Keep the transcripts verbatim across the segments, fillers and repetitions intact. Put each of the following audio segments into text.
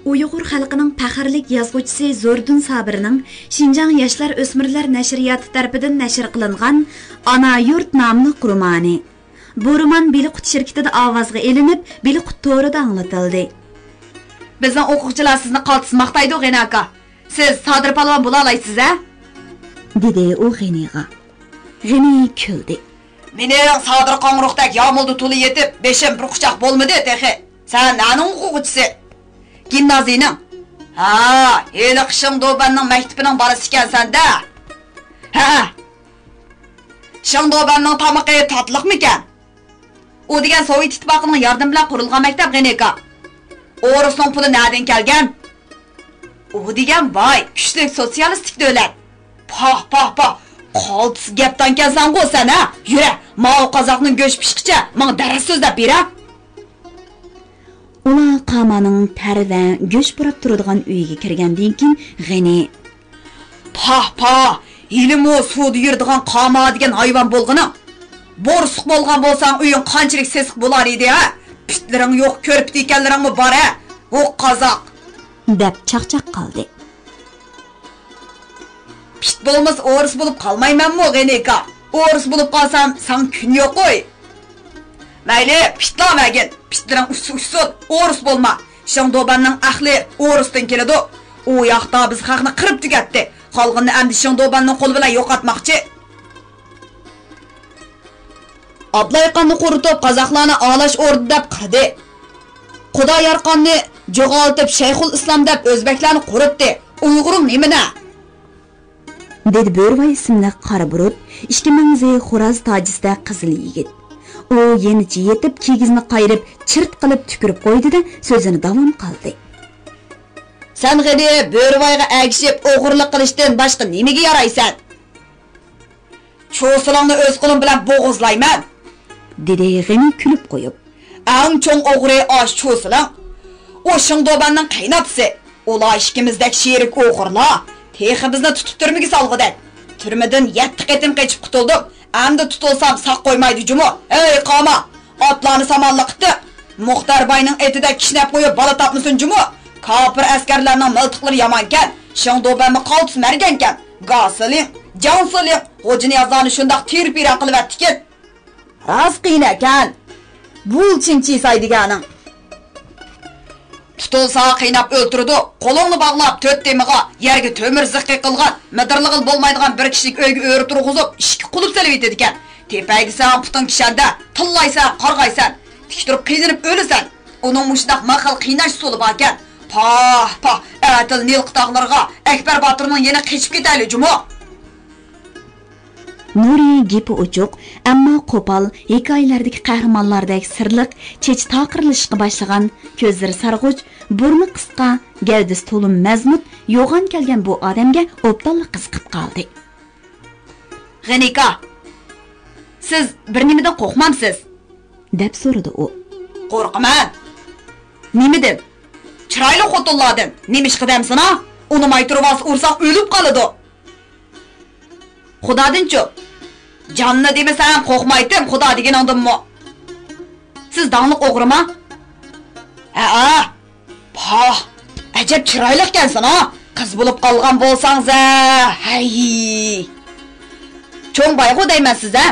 ئۇيغۇر خەلقىنىڭ پەخىرلىك يازغۇچىسى زوردۇن سابىرنىڭ شىنجاڭ ياشلار ئۆسمۈرلەر نەشرىياتى تەرىپىدىن نەشر قىلىنغان ئانا يۇرت ناملىق رومانى. بۇ رومان بىلىقۇت شىركىتىدە ئاۋازغا ئېلىنىپ، بىلىقۇت تورىدا ئاڭلىتىلدى. بىزنىڭ ئوقۇغۇچىلار سىزنى قالتىس ماختايدۇ، غېنى ئاكا. سىز سادىر پالۋان بولالايسىز-ھە؟ دېدى ئۇ غېنىغا. غېنى كۈلدى. مېنىڭ سادىر قاڭۇرۇقتەك يامۇلدا تولا يېتىپ، بېشىم بىر قۇچاق بولمىدى تېخى. سەن نەنىڭ ئوقۇغۇچىسى؟ گىمنازىيىنىڭ. ھا، ھېلىقى شېڭدۇبەننىڭ مەكتىپىنىڭ بالىسى ئىكەنسەن-دە. ھە. شېڭدۇبەننىڭ تامىقى تاتلىقمىكەن؟ ئۇ دېگەن سوۋېت ئىتتىپاقىنىڭ ياردىمى بىلەن قۇرۇلغان مەكتەپ، غېنىكا. ئورۇسنىڭ پۇلى نەدىن كەلگەن؟ ئۇ دېگەن باي، كۈچلۈك سوتسىيالىستىك دۆلەت. پاھ، پاھ، پاھ! قالتىس گەپدانكەنسەنغۇ سەن، ھە؟ يۈرە، ماۋۇ قازاقنىڭ گۆش پىشقىچە ماڭا دەرس سۆزلەپ بېرە. ئۇلار قامانىڭ تەر ۋە گۆش پۇراپ تۇرىدىغان ئۆيگە كىرگەندىن كېيىن غېنى. پاھ، پاھ! ھېلىمۇ سۇدا يۈرىدىغان قاما دېگەن ھايۋان بولغىنىڭ. بورسۇق بولغان بولساڭ، ئۆيۈڭ قانچىلىك سېسىق بولار ئىدى، ھە؟ پىتلىرىڭ يوق، كۆرپە تىكەنلىرىڭمۇ بار، ھە؟ ھوق قازاق! دەپ چاقچاق قىلدى. پىت بولمىسا ئورۇس بولۇپ قالمايمەنمۇ، غېنىكا؟ ئورۇس بولۇپ قالسام، ساڭا كۈن يوق قوي. مەيلى، پىتلا مەگىن، پىتلىرىڭ ئۇچسا ئۇچسۇن، ئورۇس بولما. شېڭدۇبەننىڭ ئەقلى ئورۇستىن كېلىدۇ. ئۇ ياقتا بىز خەقنى قىرىپ تۈگەتتى. قالغىنىنى ئەمدى شېڭدۇبەننىڭ قولى بىلەن يوقاتماقچى. ئابلايقاننى قۇرۇتۇپ، قازاقلارنى ئالاش ئوردا دەپ قىردى. قۇدا يارقاننى جوغالتىپ، شەيخۇل ئىسلام دەپ ئۆزبەكلەرنى قۇرۇتتى. ئۇيغۇرۇڭ نېمىنە؟ دېدى بۆرىۋاي ئىسىملىق قارا بۇرۇت، ئىككى مەڭزى خوراز تاجىسىدە قىزىل يىگىت. ئۇ يېنىچە يېتىپ، كىگىزنى قايرىپ، چىرت قىلىپ تۈكۈرۈپ قويدى-دە، سۆزىنى داۋام قىلدى. سەن غېنى بۆرىۋايغا ئەگىشىپ ئوغرىلىق قىلىشتىن باشقا نېمىگە يارايسەن؟ چۇسىلىڭنى ئۆز قولۇم بىلەن بوغۇزلايمەن، دېدى غېنى كۈلۈپ قويۇپ. ئەڭ چوڭ ئوغرى ئاشۇ چۇسىلىڭ. ئۇ شېڭدۇبەننىڭ قېيىنئاتىسى. ئۇلار ئىككىمىزدەك شېرىك ئوغرىلار تېخى بىزنى تۇتۇپ تۈرمىگە سالغۇدەك. تۈرمىدىن يەتتە قېتىم قېچىپ قۇتۇلدۇق. ئەمدى تۇتۇلسام ساق قويمايدۇ جۇمۇ. ھەي قاما! ئاتلارنى سامانلىق قىتىق. مۇختەر باينىڭ ئېتىدەك كىشنەپ قويۇپ بالا تاپمىسۇن جۇمۇ. كاپىر ئەسكەرلەرنىڭ مىلتىقلىرى يامانكەن. شېڭدۇبەنمۇ قالتىس مەرگەنكەن. گاسىلىڭ، جاڭسىلىڭ، غوجىنىيازلارنى شۇنداق تېرە-پىرەن قىلىۋەتتىكىن. راست قىينەكەن. بۇل چىنچىساي دېگەنىڭ. تۇتۇلسا قىيناپ ئۆلتۈرىدۇ. قولۇڭنى باغلاپ، تۆت تېمىغا يەرگە تۆمۈر زىققا قىلغان، مىدىرلىغىلى بولمايدىغان بىر كىشىلىك ئۆيگە ئۆرە تۇرغۇزۇپ، ئىشىككە قۇلۇپ سېلىۋېتىدىكەن. تېپەي دېسەڭ، پۇتۇڭ كىشەندە، تىللايسەن، قارغايسەن. تىك تۇرۇپ قىينىلىپ ئۆلىسەن. ئۇنىڭ مۇشۇنداق ماقال قىيناش ئۇسۇلى باركەن. پاھ، پاھ، ئەتىل نىلقا تاغلىرىغا ئەكبەر باتۇرنىڭ يېنىغا قېچىپ كېتەيلى جۇمۇ. نۇرى گېپى ئوچۇق، ئەمما قوپال، ھېكايىلەردىكى قەھرىمانلاردەك سىرلىق، چېچى تاقىرلىشىشقا باشلىغان، كۆزلىرى سارغۇچ، بۇرنى قىسقا، گەۋدىسى تولىمۇ مەزمۇت، يوغان كەلگەن بۇ ئادەمگە ئوبدانلا قىزىقىپ قالدى. غېنىكا، سىز بىر نېمىدىن قورقمامسىز؟ دەپ سورىدى ئۇ. قورقىمەن. نېمىدىن؟ چىرايلىق خوتۇنلاردىن. نېمىشقا دەمسىنا؟ ئۇنىماي تۇرۇۋالسا ئۇرساڭ ئۆلۈپ قالىدۇ. خۇدادىنچۇ؟ جاننى دېمىسەم قورقمايتتىم خۇدا دېگىنىڭدىنمۇ. سىز داڭلىق ئوغرىما؟ ھەئە. پاھ، ئەجەب چىرايلىقكەنسىنا. قىز بولۇپ قالغان بولساڭزە. ھەي. چوڭ بايغۇ دەيمەن سىز ھە.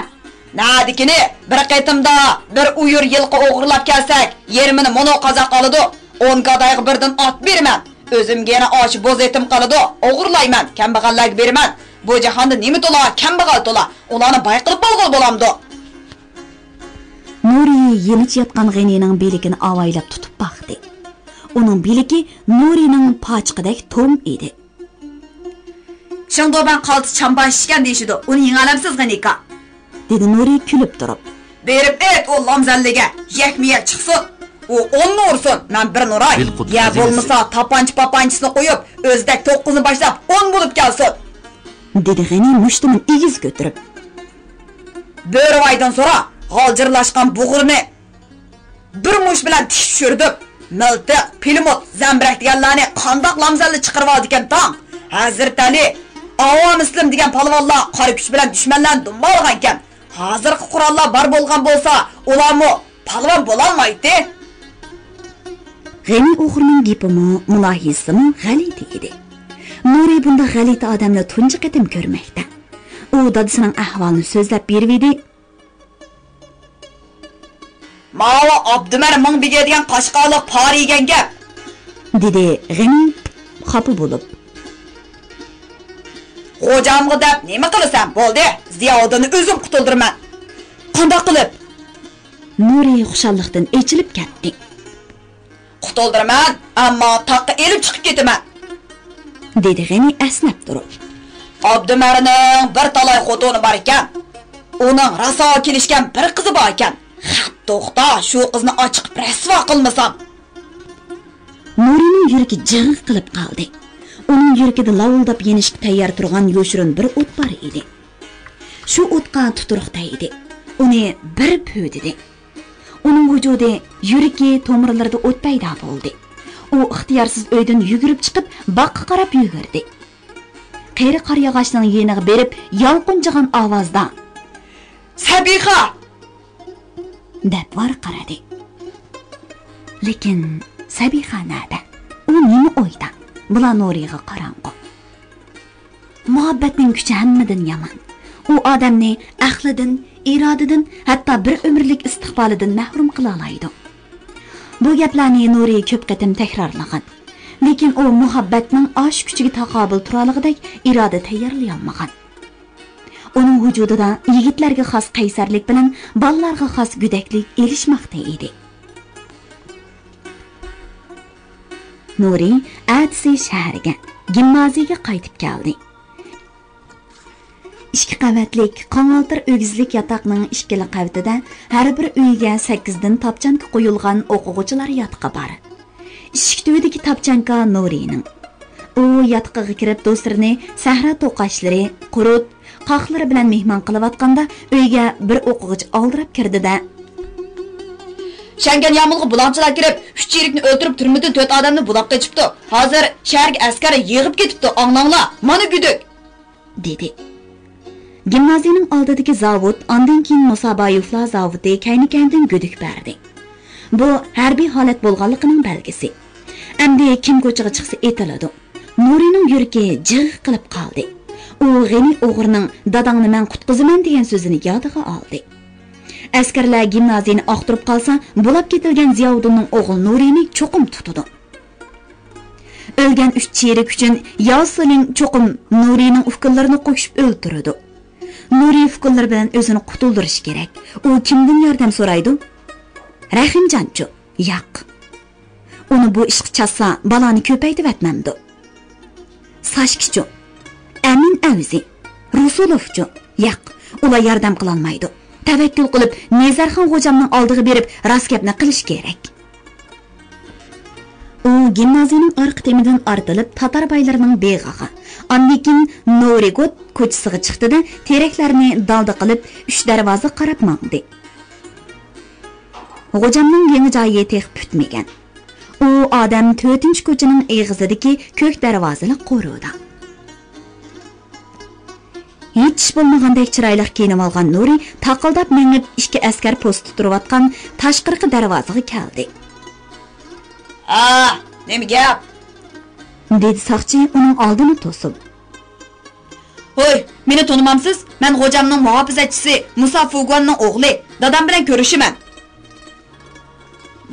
نەدىكىنى، بىر قېتىمدا بىر ئۇيۇر يىلقا ئوغرىلاپ كەلسەك، يېرىمىنى مۇنۇ قازاق ئالىدۇ. ئون گادايغا بىردىن ئات بېرىمەن. ئۆزۈمگە يەنە ئاشۇ بوز ئېتىم قالىدۇ، ئوغرىلايمەن، كەمبەغەللەرگە بېرىمەن. بۇ جاھاندا نېمە تولا، كەمبەغەل تولا. ئۇلارنى باي قىلىپ بولغىلى بولامدۇ؟ نۇرى يېنىچە ياتقان غېنىنىڭ بىلىكىنى ئاۋايلاپ تۇتۇپ باقتى. ئۇنىڭ بىلىكى نۇرىنىڭ پاچىقىدەك توم ئىدى. شېڭدۇبەن قالتىس چامباشچىكەن دېيىشىدۇ، ئۇنى يېڭەلەمسىز غېنىكا؟ دېدى نۇرى كۈلۈپ تۇرۇپ. بېرىپ ئېيت ئۇ لامزەللىگە، يەكمۇ يەك چىقسۇن. ئۇ ئوننى ئۇرسۇن، مەن بىرنى ئۇراي. يا بولمىسا تاپانچا پاپانچىسىنى قويۇپ، ئۆزىدەك توققۇزنى باشلاپ ئون بولۇپ كەلسۇن. دېدى غېنى مۇشتىمىنى ئېگىز كۆتۈرۈپ. بۆرىۋايدىن سورا، غالجىرلاشقان بۇغۇرنى بىر مۇش بىلەن تىك چۈشۈردۈم. مىلتىق، پىلىموت، زەمبىرەك دېگەنلەرنى قانداق لامزەللە چىقىرىۋالىدىكەن تاڭ. ھەزرىتى ئەلى، ئاۋامىسلىم دېگەن پالۋانلار قارا كۈچ بىلەن دۈشمەنلەرنى دۇمبالىغانىكەن. ھازىرقى قوراللار بار بولغان بولسا، ئۇلارمۇ پالۋان بولالمايتتى. غېنى ئوغرىنىڭ گېپىمۇ، مۇلاھىزىسىمۇ غەلىتە ئىدى. نۇرى بۇنداق غەلىتە ئادەمنى تۇنجى قېتىم كۆرمەكتە. ئۇ دادىسىنىڭ ئەھۋالىنى سۆزلەپ بېرىۋىدى. ماۋۇ ئابدۇمەر مىڭ بېگى دېگەن قاشقاللىق پارا يېگەن گەپ، دېدى غېنى خاپا بولۇپ. خوجامغا دەپ نېمە قىلىسەن؟ بولدى، زىياۋۇدۇننى ئۆزۈم قۇتۇلدۇرىمەن. قانداق قىلىپ؟ نۇرى خۇشاللىقتىن ئېچىلىپ كەتتى. قۇتۇلدۇرىمەن، ئەمما تاغقا ئېلىپ چىقىپ كېتىمەن، دېدى غېنى ئەسنەپ تۇرۇپ. ئابدۇمەرنىڭ بىر تالاي خوتۇنى بار ئىكەن. ئۇنىڭ راسا كېلىشكەن بىر قىزى بار ئىكەن. خەپ توختا، شۇ قىزنى ئاچىقىپ رەسۋا قىلمىسام. نۇرىنىڭ يۈرىكى جىغ قىلىپ قالدى. ئۇنىڭ يۈرىكىدە لاۋۇلداپ يېنىشقا تەييار تۇرغان يوشۇرۇن بىر ئوت بار ئىدى. شۇ ئوتقا تۇتۇرۇق تەگدى. ئۇنى بىر پۈۋدىدى. ئۇنىڭ ۋۇجۇدى، يۈرىكى، تومۇرلىرىدا ئوت پەيدا بولدى. ئۇ ئىختىيارسىز ئۆيدىن يۈگۈرۈپ چىقىپ، باغقا قاراپ يۈگۈردى. قېرى قارىياغاچنىڭ يېنىغا بېرىپ، يالقۇنجىغان ئاۋازدا، «سەبىخە!» دەپ ۋارقىرىدى. لېكىن سەبىخە نەدە؟ ئۇ نېمە ئويدا؟ بۇلار نۇرىغا قاراڭغۇ. مۇھەببەتنىڭ كۈچى ھەممىدىن يامان. ئۇ ئادەمنى ئەقلىدىن، ئىرادىدىن، ھەتتا بىر ئۆمۈرلۈك ئىستىقبالىدىن مەھرۇم قىلالايدۇ. بۇ گەپلەرنى نۇرى كۆپ قېتىم تەكرارلىغان. لېكىن ئۇ مۇھەببەتنىڭ ئاشۇ كۈچىگە تاقابىل تۇرالىغۇدەك ئىرادە تەييارلىيالمىغان. ئۇنىڭ ۋۇجۇدىدا يىگىتلەرگە خاس قەيسەرلىك بىلەن بالىلارغا خاس گۆدەكلىك ئېلىشماقتا ئىدى. نۇرى ئەتىسى شەھەرگە، گىمنازىيىگە قايتىپ كەلدى. ئىككى قەۋەتلىك، قاڭالتىر ئۆگزىلىك ياتاقنىڭ ئىككىلا قەۋىتىدە ھەر بىر ئۆيگە سەككىزدىن تاپچانكا قويۇلغان ئوقۇغۇچىلار ياتىقى بار. ئىشىك تۈۋىدىكى تاپچانكا نۇرىنىڭ. ئۇ ياتىقىغا كىرىپ، دوستلىرىنى سەھرا توقاچلىرى، قۇرت، قاقلىرى بىلەن مېھمان قىلىۋاتقاندا، ئۆيگە بىر ئوقۇغۇچى ئالدىراپ كىردى-دە، شەڭگەن يامۇلغا بۇلاڭچىلار كىرىپ، ئۈچ چېرىكنى ئۆلتۈرۈپ، تۈرمىدىن تۆت ئادەمنى بۇلاپ قېچىپتۇ. ھازىر شەھەرگە ئەسكەر يىغىپ كېتىپتۇ، ئاڭلاڭلار، مانا گۈدۈك! دېدى. گىمنازىيىنىڭ ئالدىدىكى زاۋۇت، ئاندىن كېيىن مۇسابايېۋلار زاۋۇتى كەينى-كەينىدىن گۈدۈك بەردى. بۇ ھەربىي ھالەت بولغانلىقىنىڭ بەلگىسى. ئەمدى كىم كوچىغا چىقسا ئېتىلىدۇ. نۇرىنىڭ يۈرىكى جىغ قىلىپ قالدى. ئۇ غېنى ئوغرىنىڭ «داداڭنى مەن قۇتقۇزىمەن» دېگەن سۆزىنى يادىغا ئالدى. ئەسكەرلەر گىمنازىيىنى ئاختۇرۇپ قالسا، بۇلاپ كېتىلگەن زىياۋۇدۇننىڭ ئوغلى نۇرىنى چوقۇم تۇتىدۇ. ئۆلگەن ئۈچ چېرىك ئۈچۈن ياۋ سېلىڭ چوقۇم نۇرىنىڭ ئۇكىلىرىنى قوشۇپ ئۆلتۈرىدۇ. نۇرى ئۇكىلىرى بىلەن ئۆزىنى قۇتۇلدۇرۇشى كېرەك. ئۇ كىمدىن ياردەم سورايدۇ؟ رەھىمجانچۇ؟ ياق. ئۇنى بۇ ئىشقا چاتسا، بالانى كۆپەيتىۋەتمەمدۇ؟ ساشكىچۇ؟ ئەمىن ئەۋزى؟ رۇسۇلوفچۇ؟ ياق، ئۇلار ياردەم قىلالمايدۇ. تەۋەككۈل قىلىپ، نەزەرخان غوجامنىڭ ئالدىغا بېرىپ، راست گەپنى قىلىش كېرەك. ئۇ گىمنازىيىنىڭ ئارقا تېمىدىن ئارتىلىپ، تاتار بايلىرىنىڭ بېغىغا، ئاندىن كېيىن نورىگوت كوچىسىغا چىقتى-دە، تېرەكلەرنى دالدا قىلىپ، ئۈچ دەرۋازىغا قاراپ ماڭدى. غوجامنىڭ يېڭى جايى تېخى پۈتمىگەن. ئۇ ئادەم تۆتىنچى كوچىنىڭ ئېغىزىدىكى كۆك دەرۋازىلىق قورۇدا. ھېچ ئىش بولمىغاندەك چىرايلىق كىيىنىۋالغان نۇرى تاقىلداپ مېڭىپ، ئىككى ئەسكەر پوستتا تۇرۇۋاتقان تاشقىرىقى دەرۋازىغا كەلدى. «ھە، نېمە گەپ؟» دېدى ساقچى ئۇنىڭ ئالدىنى توسۇپ. «ھوي، مېنى تونۇمامسىز؟ مەن غوجامنىڭ مۇھاپىزەتچىسى، مۇسا فۇگۇەننىڭ ئوغلى. دادام بىلەن كۆرۈشىمەن.»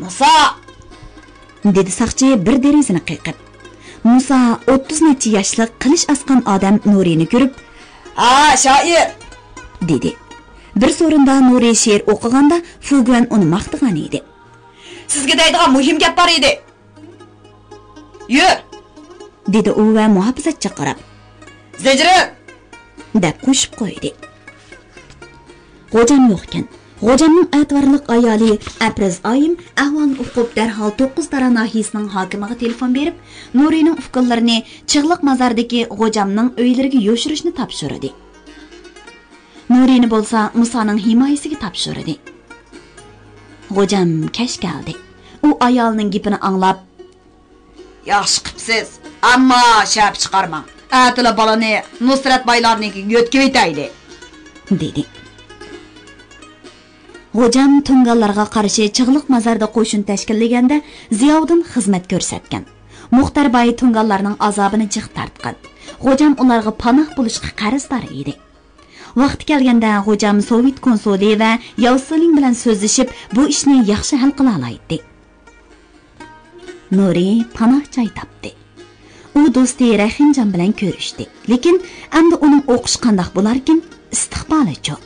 «مۇسا!» دېدى ساقچى بىر دېرىزىنى قېقىپ. مۇسا ئوتتۇز نەچچە ياشلىق قىلىچ ئاسقان ئادەم نۇرىنى كۆرۈپ، «ھا، شائىر!» دېدى. بىر سورۇندا نۇرى شېئىر ئوقۇغاندا، فۇگۇەن ئۇنى ماختىغان ئىدى. «سىزگە دەيدىغان مۇھىم گەپ بار ئىدى.» «يۈر!» دېدى ئۇ ۋە مۇھاپىزەتچىگە قاراپ. «زىجرىل!» دەپ قوشۇپ قويدى. غوجام يوقكەن. غوجامنىڭ ئەتىۋارلىق ئايالى ئەپرەز ئايىم ئەھۋالنى ئۇقۇپ، دەرھال توققۇز تارا ناھىيىسىنىڭ ھاكىمىغا تېلېفون بېرىپ، نۇرىنىڭ ئۇكىلىرىنى چىغلىق مازاردىكى غوجامنىڭ ئۆيلىرىگە يوشۇرۇشنى تاپشۇردى. نۇرىنى بولسا مۇسانىڭ ھىمايىسىگە تاپشۇردى. غوجام كەچ كەلدى. ئۇ ئايالىنىڭ گېپىنى ئاڭلاپ، «ياخشى قىپسىز، ئەمما شەپە چىقارماڭ. ئەتىلا بالىنى نۇسرەت بايلارنىڭكىگە يۆتكىۋېتەيلى.» دېدى. غوجام تۇڭگانلارغا قارشى چىغلىق مازاردا قوشۇن تەشكىللىگەندە زىياۋۇدۇن خىزمەت كۆرسەتكەن. مۇختەر باي تۇڭگانلارنىڭ ئازابىنى جىق تارتقان. غوجام ئۇلارغا پاناھ بولۇشقا قەرزدار ئىدى. ۋاقتى كەلگەندە غوجام سوۋېت كونسۇلى ۋە ياۋ سىلىڭ بىلەن سۆزلىشىپ، بۇ ئىشنى ياخشى ھەل قىلالايتتى. نۇرى پاناھ جاي تاپتى. ئۇ دوستى رەھىمجان بىلەن كۆرۈشتى. لېكىن ئەمدى ئۇنىڭ ئوقۇشى قانداق بولاركىن، ئىستىقبالىچۇ؟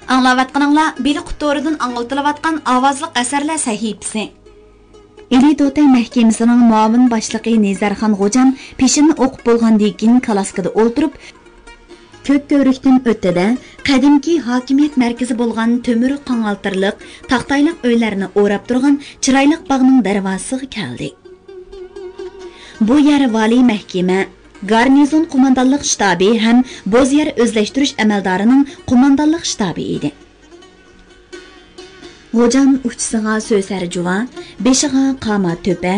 ئاڭلاۋاتقىنىڭلار بېلىق تورىدىن ئاڭلىتىلىۋاتقان ئاۋازلىق ئەسەرلەر سەھىپىسى. ئىلى دوتەي مەھكىمىسىنىڭ مۇئاۋىن باشلىقى نىزەرخان غوجام پېشىننى ئوقۇپ بولغاندىن كېيىن كالاسكىدا ئولتۇرۇپ، كۆك كۆۋرۈكتىن ئۆتتى-دە، قەدىمكى ھاكىمىيەت مەركىزى بولغان تۆمۈر قاڭالتىرلىق، تاختايلىق ئۆيلەرنى ئوراپ تۇرغان چىرايلىق باغنىڭ دەرۋازىسىغا كەلدى. بۇ يەر ۋالىي مەھكىمە، گارنىزون قوماندانلىق شتابى ھەم بوز يەر ئۆزلەشتۈرۈش ئەمەلدارىنىڭ قوماندانلىق شتابى ئىدى. غوجام ئۇچىسىغا سۆسەر جۇۋا، بېشىغا قاما تۆپە،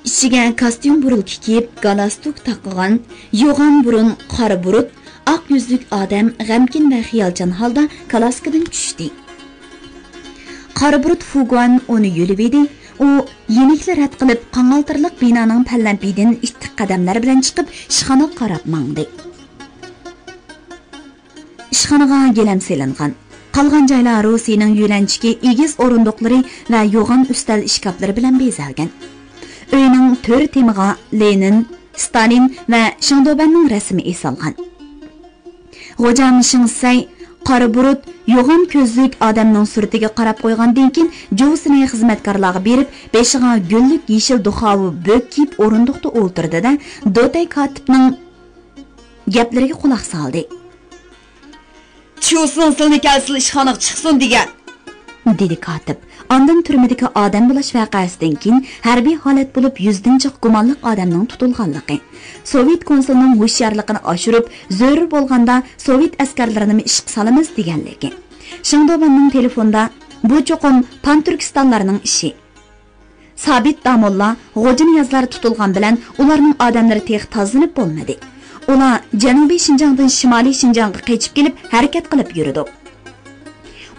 ئىچىگە كاستيۇم بۇرۇلكا كىيىپ، گالاستۇك تاقىغان، يوغان بۇرۇن، قارا بۇرۇت، ئاق يۈزلۈك ئادەم غەمكىن ۋە خىيالچان ھالدا كالاسكىدىن چۈشتى. قارا بۇرۇت فۇگۇەن ئۇنى يۆلىۋىدى. ئۇ يېنىكلا رەت قىلىپ، قاڭالتىرلىق بىنانىڭ پەللەمپىيىدىن ئىتتىك قەدەملەر بىلەن چىقىپ، ئىشخانىغا قاراپ ماڭدى. ئىشخانىغا گىلەم سېلىنغان. قالغان جايلار روسىيەنىڭ يۆلەنچۈكى ئېگىز ئورۇندۇقلىرى ۋە يوغان ئۈستەل ئىشكاپلىرى بىلەن بېزەلگەن. ئۆينىڭ تۆر تېمىغا لېنىن، ستالىن ۋە شېڭدۇبەننىڭ رەسىمى ئېسىلغان. غوجام شېڭ سەي قارا بۇرۇت، يوغان كۆزلۈك ئادەمنىڭ سۈرىتىگە قاراپ قويغاندىن كېيىن، جۇۋىسىنى خىزمەتكارلارغا بېرىپ، بېشىغا گۈللۈك يېشىل دۇخاۋا بۆك كىيىپ ئورۇندۇقتا ئولتۇردى-دە، دوتەي كاتىپنىڭ گەپلىرىگە قۇلاق سالدى. چيۇسىنىڭ سىلىنى كەلسىلا ئىشخانىغا چىقسۇن دېگەن، دېدى كاتىپ. ئاندىن تۈرمىدىكى ئادەم بۇلاش ۋەقەسىدىن كېيىن ھەربىي ھالەت بولۇپ، يۈزدىن جىق گۇمانلىق ئادەمنىڭ تۇتۇلغانلىقى، سوۋېت كونسۇلىنىڭ ھوشيارلىقىنى ئاشۇرۇپ، زۆرۈر بولغاندا سوۋېت ئەسكەرلىرىنىمۇ ئىشقا سالىمىز دېگەنلىكى، شېڭدۇبەننىڭ تېلېفوندا، بۇ چوقۇم پانتۈركىستانلارنىڭ ئىشى. سابىت داموللا، غوجىنىيازلار تۇتۇلغان بىلەن ئۇلارنىڭ ئادەملىرى تېخى تازىلىنىپ بولمىدى. ئۇلار جەنۇبىي شىنجاڭدىن شىمالىي شىنجاڭغا قېچىپ كېلىپ ھەرىكەت قىلىپ يۈرىدۇ.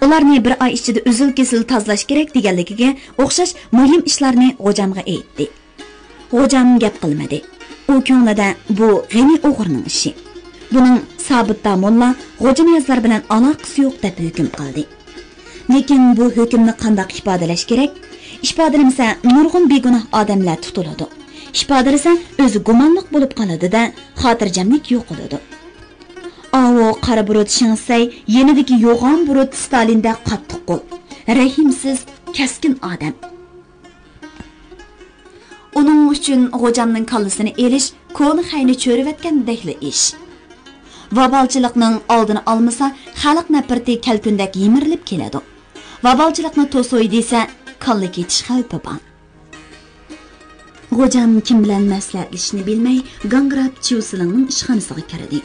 ئۇلارنى بىر ئاي ئىچىدە ئۈزۈل-كېسىل تازىلاش كېرەك دېگەنلىكىگە ئوخشاش مۇھىم ئىشلارنى غوجامغا ئېيتتى. غوجام گەپ قىلمىدى. ئۇ كۆڭلىدە بۇ غېنى ئوغرىنىڭ ئىشى. بۇنىڭ سابىت داموللا، غوجىنىيازلار بىلەن ئالاقىسى يوق دەپ ھۆكۈم قىلدى. لېكىن بۇ ھۆكۈمنى قانداق ئىپادىلەش كېرەك؟ ئىپادىلىمىسە، نۇرغۇن بىگۇناھ ئادەملەر تۇتۇلىدۇ. ئىپادىلىسە، ئۆزى گۇمانلىق بولۇپ قالىدۇ-دە، خاتىرجەملىك يوقىلىدۇ. ئاۋۇ قارا بۇرۇت شېڭسەي يېنىدىكى يوغان بۇرۇت ستالىندەك قاتتىق قول، رەھىمسىز، كەسكىن ئادەم. ئۇنىڭ ئۈچۈن غوجامنىڭ كاللىسىنى ئېلىش كونا خەينى چۆرۈۋەتكەندەكلا ئىش. ۋابالچىلىقنىڭ ئالدىنى ئالمىسا، خەلق نەپرىتى كەلكۈندەك يىمىرىلىپ كېلىدۇ. ۋابالچىلىقنى توسۇي دېسە، كاللا كېتىش خەۋپى بار. غوجام كىم بىلەن مەسلىھەتلىشىشنى بىلمەي، گاڭگىراپ چيۇ سىلىڭنىڭ ئىشخانىسىغا كىردى.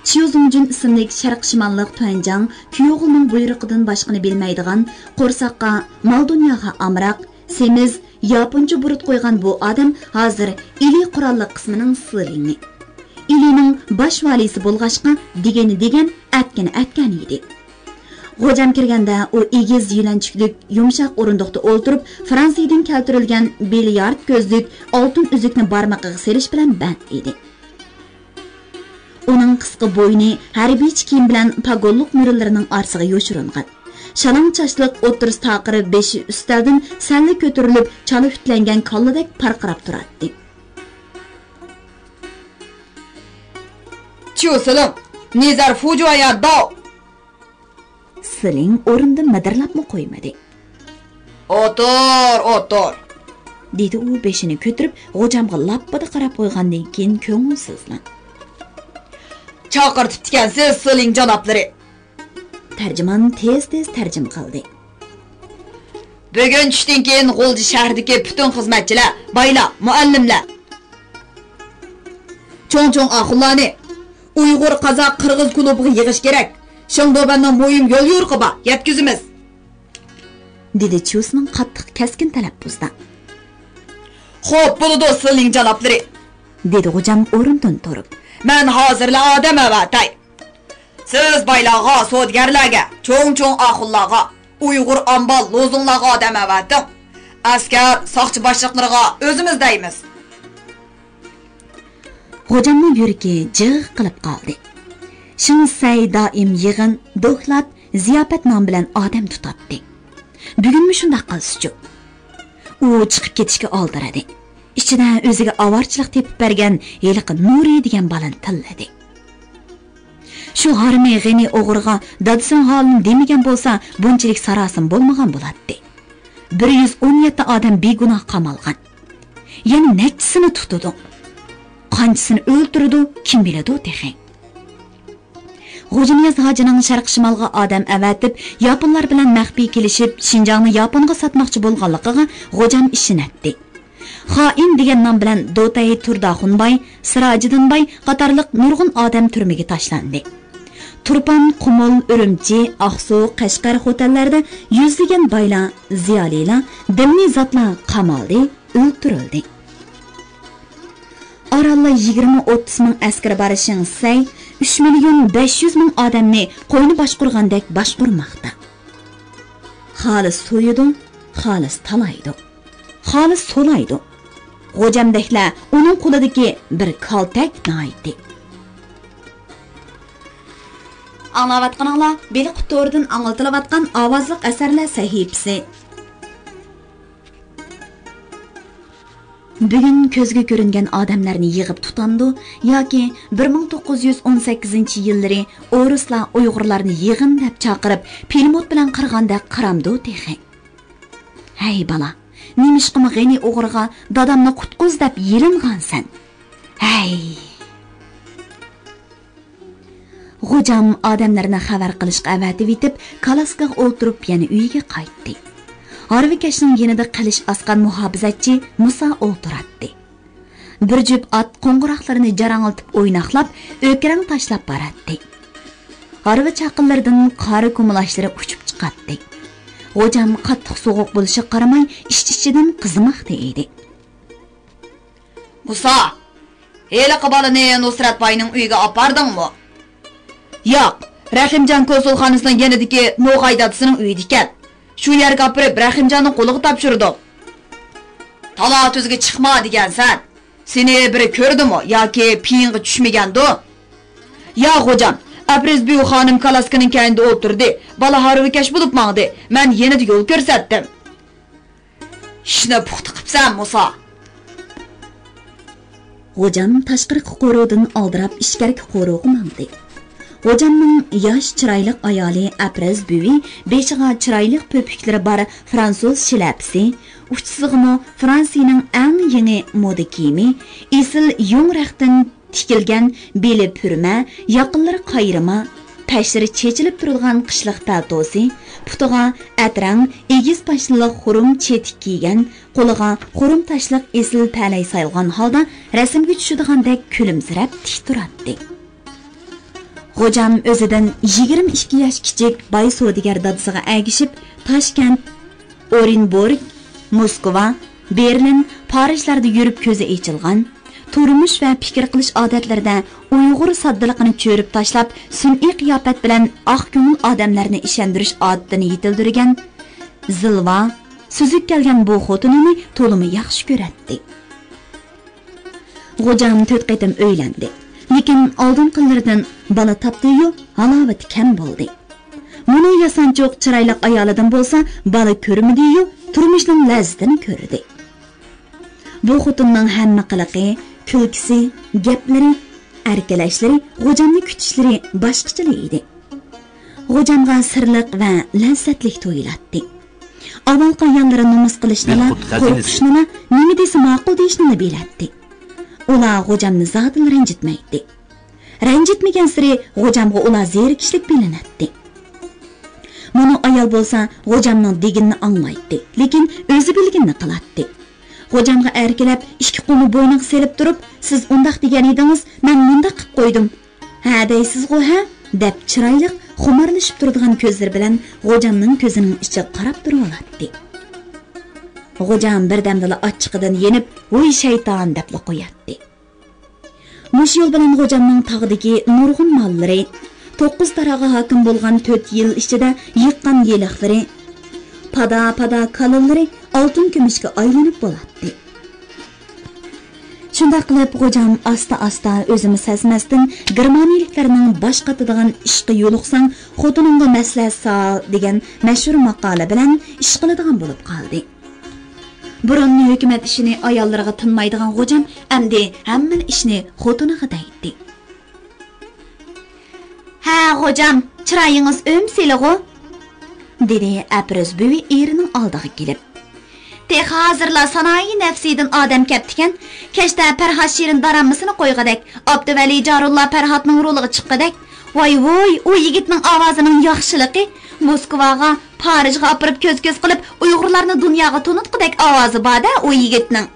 چيۇ زۇڭجۈن ئىسىملىك شەرق شىماللىق تۈەنجاڭ كۈيوغلىنىڭ بۇيرۇقىدىن باشقىنى بىلمەيدىغان، قورساققا، مال-دۇنياغا ئامراق، سېمىز، ياپونچە بۇرۇت قويغان بۇ ئادەم ھازىر ئىلى قوراللىق قىسمىنىڭ سىلىڭى. ئىلىنىڭ باش ۋالىيسى بولغاچقا، دېگىنى دېگەن، ئەتكىنى ئەتكەن ئىدى. غوجام كىرگەندە ئۇ ئېگىز يۆلەنچۈكلۈك يۇمشاق ئورۇندۇقتا ئولتۇرۇپ، فرانسىيىدىن كەلتۈرۈلگەن بىليارد كۆزلۈك ئالتۇن ئۈزۈكنى بارمىقىغا سېلىش بىلەن بەند ئىدى. ئۇنىڭ قىسقا بوينى ھەربىيچە كىيىم بىلەن پاگونلۇق مۈرىلىرىنىڭ ئارىسىغا يوشۇرۇنغان. شالاڭ چاچلىق، ئوتتۇرىسى تاقىر، بېشى ئۈستەلدىن سەللا كۆتۈرۈلۈپ، چالا ئۈتلەنگەن كاللىدەك پارقىراپ تۇراتتى. چيۇ سىلىڭ، نىزەر فۇجۇا يا داۋ! سىلىڭ ئورنىدىن مىدىرلاپمۇ قويمىدى. ئولتۇر، ئولتۇر! دېدى ئۇ بېشىنى كۆتۈرۈپ، غوجامغا لاپپىدە قاراپ قويغاندىن كېيىن كۆڭۈلسىزلا. چاقىرتىپتىكەنسىز، سىلىڭ جانابلىرى! تەرجىمان تېز-تېز تەرجىمە قىلدى. بۈگۈن چۈشتىن كېيىن غۇلجا شەھىرىدىكى پۈتۈن خىزمەتچىلەر، بايلار، مۇئەللىملەر، چوڭ-چوڭ ئاخۇنلارنى ئۇيغۇر، قازاق، قىرغىز كۇلۇبىغا يىغىش كېرەك. شېڭدۇبەننىڭ مۇھىم يوليورۇقى بار، يەتكۈزىمىز. دېدى چيۇسىنىڭ قاتتىق كەسكىن تەلەپپۇزدا. خوپ، بولىدۇ، سىلىڭ جانابلىرى. دېدى غوجام ئورنىدىن تۇرۇپ. مەن ھازىرلا ئادەم ئەۋەتەي. سىز بايلارغا، سودىگەرلەرگە، چوڭ-چوڭ ئاخۇنلارغا، ئۇيغۇر ئامبال لوزۇڭلارغا ئادەم ئەۋەتىڭ. ئەسكەر، ساقچى باشلىقلىرىغا ئۆزىمىز دەيمىز. خوجامنىڭ يۈرىكى جىغ قىلىپ قالدى. شېڭ سەي دائىم يىغىن، دوكلات، زىياپەت نامى بىلەن ئادەم تۇتاتتى. بۈگۈنمۇ شۇنداق قىلسىچۇ؟ ئۇ چىقىپ كېتىشكە ئالدىرىدى. ئىچىدە ئۆزىگە ئاۋارىچىلىق تېپىپ بەرگەن ھېلىقى نۇرى دېگەن بالىنى تىللىدى. شۇ ھارىمى غېنى ئوغرىغا دادىسىنىڭ ھالىنى دېمىگەن بولسا، بۇنچىلىك ساراسىمە بولمىغان بولاتتى. بىر يۈز ئون يەتتە ئادەم بىگۇناھ قامالغان. يەنە نەچچىسىنى تۇتىدۇ؟ قانچىسىنى ئۆلتۈرىدۇ، كىم بىلىدۇ تېخى؟ غوجىنىياز ھاجىنىڭ شەرقىي شىمالغا ئادەم ئەۋەتىپ، ياپونلار بىلەن مەخپىي كېلىشىپ، شىنجاڭنى ياپونغا ساتماقچى بولغانلىقىغا غوجام ئىشىنەتتى. خائىن دېگەن نام بىلەن دوتەي تۇرداخۇن باي، سىراجىدىن باي قاتارلىق نۇرغۇن ئادەم تۈرمىگە تاشلاندى. تۇرپان، قۇمۇل، ئۈرۈمچى، ئاقسۇ، قەشقەر خوتەنلەردە يۈزلىگەن بايلار، زىيالىيلار، دىنىي زاتلار قامالدى، ئۆلتۈرۈلدى. ئارانلا يىگىرمە ئوتتۇز مىڭ ئەسكىرى بار شېڭ سەي ئۈچ مىليون بەش يۈز مىڭ ئادەمنى قوينى باشقۇرغاندەك باشقۇرماقتا. خالىس سويىدۇ، خالىس تالايدۇ، خالىس سولايدۇ. غوجامدەكلەر ئۇنىڭ قولىدىكى بىر كالتەك ناھايىتى. ئاڭلاۋاتقىنىڭلار بېلىق تورىدىن ئاڭلىتىلىۋاتقان ئاۋازلىق ئەسەرلەر سەھىپىسى. بۈگۈن كۆزگە كۆرۈنگەن ئادەملەرنى يىغىپ تۇتامدۇ ياكى بىر مىڭ توققۇز يۈز ئون سەككىزىنچى يىللىرى ئورۇسلار ئۇيغۇرلارنى يىغىن دەپ چاقىرىپ، پىلىموت بىلەن قىرغاندەك قىرامدۇ تېخى؟ ھەي بالا، نېمىشقىمۇ غېنى ئوغرىغا دادامنى قۇتقۇز دەپ يېلىنغانسەن؟ ھەي! غوجام ئادەملىرىنى خەۋەر قىلىشقا ئەۋەتىۋېتىپ، كالاسكىغا ئولتۇرۇپ يەنە ئۆيىگە قايتتى. ھارۋىكەشنىڭ يېنىدا قىلىچ ئاسقان مۇھاپىزەتچى مۇسا ئولتۇراتتى. بىر جۈپ ئات قوڭغۇراقلىرىنى جاراڭلىتىپ ئويناقلاپ، ئۆكىرەڭ تاشلاپ باراتتى. ھارۋا چاقىلىرىدىن قارا كۇمۇلاشلىرى ئۇچۇپ چىقاتتى. غوجام قاتتىق سوغۇق بولۇشىغا قارىماي، ئىچ-ئىچىدىن قىزىماقتا ئىدى. مۇسا، ھېلىقى بالىنى نۇسرەت باينىڭ ئۆيىگە ئاپاردىڭمۇ؟ ياق، رەھىمجان كونسۇلخانىسىنىڭ يېنىدىكى نوغاي دادىسىنىڭ ئۆيىدىكەن. شۇ يەرگە ئاپىرىپ، رەھىمجاننىڭ قولىغا تاپشۇردۇم. تالا-تۈزگە چىقما دېگەنسەن. سېنى بىرى كۆردىمۇ ياكى پېيىڭغا چۈشمىگەندۇ؟ يا غوجام، ئەپرىز بۈۋى خانىم كالاسكىنىڭ كەينىدە ئولتۇردى. بالا ھارۋىكەش بولۇپ ماڭدى. مەن يېنىدا يول كۆرسەتتىم. ئىشنى پۇختا قىپسەن، مۇسا. غوجام تاشقىرىقى قورۇدىن ئالدىراپ ئىچكىرىكى قورۇغا ماڭدى. غوجامنىڭ ياش چىرايلىق ئايالى ئەپرىز بۈۋى بېشىغا چىرايلىق پۆپۈكلىرى بار فرانسۇز شىلەپىسى، ئۇچىسىغىمۇ فرانسىيىنىڭ ئەڭ يېڭى مودا كىيىمى، ئېسىل يۇڭ رەختتىن تىكىلگەن بېلى پۈرمە، ياقىلىرى قايرىما، پەشلىرى چېچىلىپ تۇرىدىغان قىشلىق پەلتوسى، پۇتىغا ئەترەڭ ئېگىز پاشنىلىق خۇرۇم چېتىك كىيگەن، قولىغا خۇرۇم تاشلىق ئېسىل پەلەي سايلىغان ھالدا رەسىمگە چۈشىدىغاندەك كۈلۈمسىرەپ تىك تۇراتتى. غوجام ئۆزىدىن يىگىرمە ئىككى ياش كىچىك باي سودىگەر دادىسىغا ئەگىشىپ، تاشكەنت، ئورېنبورگ، موسكۋا، بېرلىن، پارىژلاردا يۈرۈپ كۆزى ئېچىلغان، تۇرمۇش ۋە پىكىر قىلىش ئادەتلىرىدە ئۇيغۇر ساددىلىقىنى چۆرۈپ تاشلاپ، سۈنئىي قىياپەت بىلەن ئاق كۆڭۈل ئادەملەرنى ئىشەندۈرۈش ئادىتىنى يېتىلدۈرگەن، زىلۋا، سۈزۈك كەلگەن بۇ خوتۇنىنى تولىمۇ ياخشى كۆرەتتى. غوجام تۆت قېتىم ئۆيلەندى. لېكىن ئالدىنقىلىرىدىن بالا تاپتى-يۇ، ھالاۋىتى كەم بولدى. مۇنۇ ياسانچۇق چىرايلىق ئايالىدىن بولسا بالا كۆرمىدى-يۇ، تۇرمۇشنىڭ لەززىتىنى كۆردى. بۇ خوتۇننىڭ ھەممە قىلىقى، كۈلكىسى، گەپلىرى، ئەركىلەشلىرى، غوجامنى كۈتۈشلىرى باشقىچىلا ئىدى. غوجامغا سىرلىق ۋە لەززەتلىك تۇيۇلاتتى. ئاۋۋالقى ئاياللىرى نومۇس قىلىشنىلا، قورقۇشنىلا، نېمە دېسە ماقۇل دېيىشنىلا بىلەتتى. ئۇلار غوجامنى زادىلا رەنجىتمەيتتى. رەنجىتمىگەنسېرى غوجامغا ئۇلار زېرىكىشلىك بىلىنەتتى. مۇنۇ ئايال بولسا غوجامنىڭ دېگىنىنى ئاڭلايتتى، لېكىن ئۆزى بىلگىنىنى قىلاتتى. غوجامغا ئەركىلەپ، ئىككى قولىنى بوينىغا سېلىپ تۇرۇپ، سىز ئۇنداق دېگەن ئىدىڭىز، مەن مۇنداق قىپ قويدۇم. ھە دەيسىزغۇ، ھە؟ دەپ چىرايلىق، خۇمارلىشىپ تۇرىدىغان كۆزلىرى بىلەن غوجامنىڭ كۆزىنىڭ ئىچىگە قاراپ تۇرۇۋالاتتى. غوجام بىردەمدىلا ئاچچىقىدىن يېنىپ، ۋوي شەيتان دەپلا قوياتتى. مۇشۇ يول بىلەن غوجامنىڭ تاغدىكى نۇرغۇن ماللىرى، توققۇز تاراغا ھاكىم بولغان تۆت يىل ئىچىدە يىغقان يېلىقلىرى، پادا-پادا كالىلىرى ئالتۇن كۈمۈشكە ئايلىنىپ بولاتتى. شۇنداق قىلىپ، غوجام ئاستا-ئاستا ئۆزىمۇ سەزمەستىن گېرمانىيىلىكلەرنىڭ باش قاتىدىغان «ئىشقا يولۇقساڭ، خوتۇنۇڭغا مەسلىھەت سال» دېگەن مەشھۇر ماقالە بىلەن ئىش قىلىدىغان بولۇپ قالدى. بۇرۇن ھۆكۈمەت ئىشىنى ئاياللىرىغا تىنمايدىغان غوجام ئەمدى ھەممىلا ئىشنى خوتۇنىغا دەيتتى. «ھە، غوجام، چىرايىڭىز ئۆمسىلىغۇ؟» دېدى ئەپرىز بۈۋى ئېرىنىڭ ئالدىغا كېلىپ. «تېخى ھازىرلا سانائىي نەپسىدىن ئادەم كەپتىكەن. كەچتە پەرھات شېرىن داراممىسىنى قويغۇدەك، ئابدۇۋەلى جارۇللا پەرھاتنىڭ رولىغا چىققۇدەك. ۋاي ۋۇي، ئۇ يىگىتنىڭ ئاۋازىنىڭ ياخشىلىقى! موسكۋاغا، پارىژغا ئاپىرىپ كۆز-كۆز قىلىپ، ئۇيغۇرلارنى دۇنياغا تونۇتقۇدەك ئاۋازى بار-دە ئۇ يىگىتنىڭ.»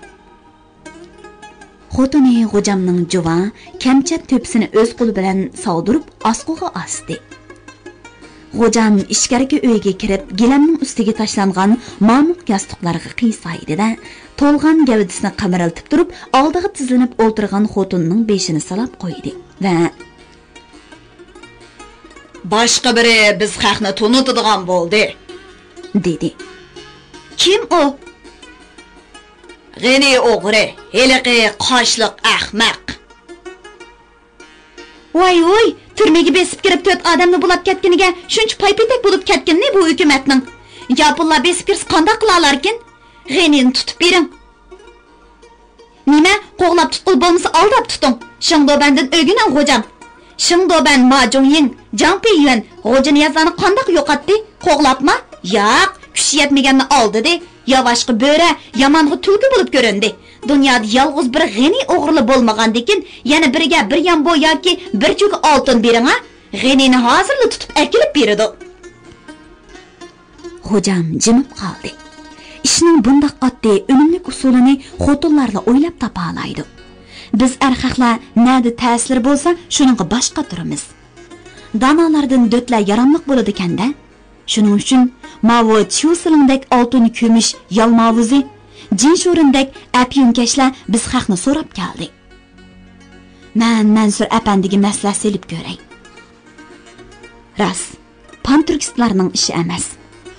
خوتۇنى غوجامنىڭ جۇۋا، كەمچەت تۆپىسىنى ئۆز قولى بىلەن ساۋدۇرۇپ، ئاسقۇغا ئاستى. غوجام ئىچكەرىكى ئۆيگە كىرىپ، گىلەمنىڭ ئۈستىگە تاشلانغان مامۇق ياستۇقلارغا قىيسايدى-دە، تولغان گەۋدىسىنى قىمىرلىتىپ تۇرۇپ، ئالدىغا تىزلىنىپ ئولتۇرغان خوتۇنىنىڭ بېشىنى سىلاپ قويدى ۋە «باشقا بىرى بىز خەقنى تونۇتىدىغان بولدى» دېدى. «كىم ئۇ؟» «غېنى ئوغرى، ھېلىقى قاشلىق ئەخمەق.» ۋاي ۋۇي، تۈرمىگە بېسىپ كىرىپ تۆت ئادەمنى بۇلاپ كەتكىنىگە شۇنچە پاي-پېتەك بولۇپ كەتكىنىنى بۇ ھۆكۈمەتنىڭ. ياپونلار بېسىپ كىرسە قانداق قىلالاركىن؟ غېنىنى تۇتۇپ بېرىڭ. نېمە، قوغلاپ تۇتقىلى بولمىسا ئالداپ تۇتۇڭ. شېڭدۇبەندىن ئۆگىنىڭ غوجام. شېڭدۇبەن، ما جۇڭيىڭ، جاڭ پېييۈەن غوجا نىيازلارنى قانداق يوقاتتى؟ قوغلاپما؟ ياق، كۈچ يەتمىگەننى ئالدىدى. ياۋاشقا بۆرە، يامانغا تۈلكە بولۇپ كۆرۈندى. دۇنيادا يالغۇز بىر غېنى ئوغرىلا بولمىغاندىكىن، يەنە بىرىگە بىر يامبو ياكى بىر چوكا ئالتۇن بېرىڭا، غېنىنى ھازىرلا تۇتۇپ ئەكېلىپ بېرىدۇ. غوجام جىمىپ قالدى. ئىشنىڭ بۇنداق ئاددىي، ئۈنۈملۈك ئۇسۇلىنى خوتۇنلارلا ئويلاپ تاپالايدۇ. بىز ئەرخەقلەر نەدە تەسىر بولسا، شۇنىڭغا باش قاتۇرىمىز. دانالاردىن دۆتلەر ياراملىق بولىدىكەن-دە. شۇنىڭ ئۈچۈن ماۋۇ چيۇسىلىڭدەك ئالتۇن كۈمۈش يالماۋۇزى، جىنشورىندەك ئەپيۈنكەشلەر بىز خەقنى سوراپ كەلدى. مەن مەنسۇر ئەپەندىگە مەسلىھەت سېلىپ كۆرەي. راست، پانتۈركىستلارنىڭ ئىشى ئەمەس،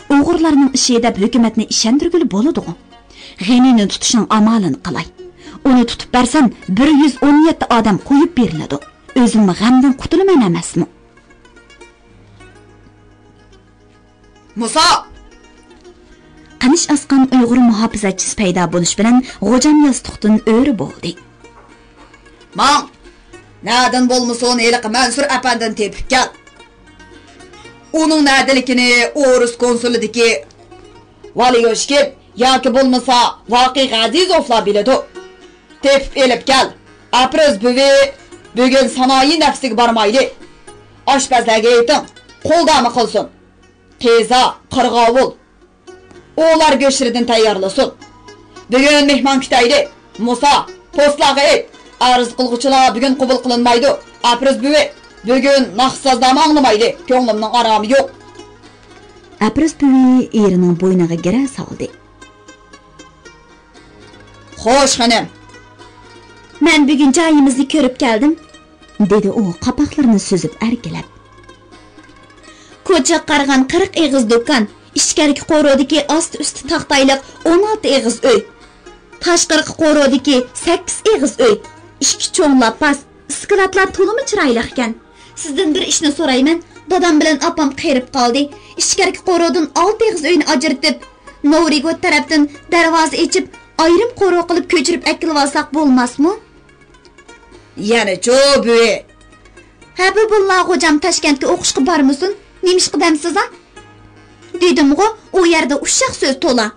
ئۇيغۇرلارنىڭ ئىشى دەپ ھۆكۈمەتنى ئىشەندۈرگىلى بولىدىغۇ. غېنىنى تۇتۇشنىڭ ئامالىنى قىلاي. ئۇنى تۇتۇپ بەرسەم، بىر يۈز ئون يەتتە ئادەم قويۇپ بېرىلىدۇ. ئۆزۈممۇ غەمدىن قۇتۇلىمەن ئەمەسمۇ؟ مۇسا! قىنىش ئاسقان ئۇيغۇر مۇھاپىزەتچىسى پەيدا بولۇش بىلەن غوجام ياستۇقتىن ئۆرە بولدى. ماڭ! نەدىن بولمىسۇن، ھېلىقى مەنسۇر ئەپەندىنى تېپىپ كەل. ئۇنىڭ نەدىلىكىنى ئورۇس كونسۇلىدىكى ۋالىيوشكىن ياكى بولمىسا ۋاقىي غەزىزوفلار بىلىدۇ. تېپىپ ئېلىپ كەل. ئەپرىز بۈۋى بۈگۈن سانائىي نەپسىگە بارمايلى. ئاشپەزلەرگە ئېيتىڭ، قولدارما قىلسۇن. تېزا، قىرغاۋۇل، ئۇلار گۆشلىرىدىن تەييارلىسۇن. بۈگۈن مېھمان كۈتەيلى. مۇسا، پوستلارغا ئېيت، ئەرز قىلغۇچىلار بۈگۈن قوبۇل قىلىنمايدۇ. ئەپرىز بۈۋى، بۈگۈن ناخشا-سازلارنى ئاڭلىمايلى، كۆڭلۈمنىڭ ئارامى يوق. ئەپرىز بۈۋى ئېرىنىڭ بوينىغا گىرە سالدى. خوش، خېنىم. مەن بۈگۈن جايىمىزنى كۆرۈپ كەلدىم، دېدى ئۇ قاپاقلىرىنى سۈزۈپ ئەركىلەپ. كوچىغا قارىغان قىرىق ئېغىز دۇكان، ئىچكىرىكى قورۇدىكى ئاستى-ئۈستى تاختايلىق ئون ئالتە ئېغىز ئۆي، تاشقىرىقى قورۇدىكى سەككىز ئېغىز ئۆي، ئىككى چوڭ لاپاس، ئىسكىلاتلار تولىمۇ چىرايلىقكەن. سىزدىن بىر ئىشنى سورايمەن. دادام بىلەن ئاپام قېرىپ قالدى. ئىچكىرىكى قورۇدىن ئالتە ئېغىز ئۆينى ئاجرىتىپ، نورىگوت تەرەپتىن دەرۋازا ئېچىپ، ئايرىم قورۇ قىلىپ كۆچۈرۈپ ئەكېلىۋالساق بولماسمۇ؟ يەنىچۇ بۈۋى؟ ھەبىبۇللا غوجام تاشكەنتكە ئوقۇشقا بارمىسۇن، نېمىشقا دەمسىزا؟ دېدىمغۇ، ئۇ يەردە ئۇششاق سۆز تولا.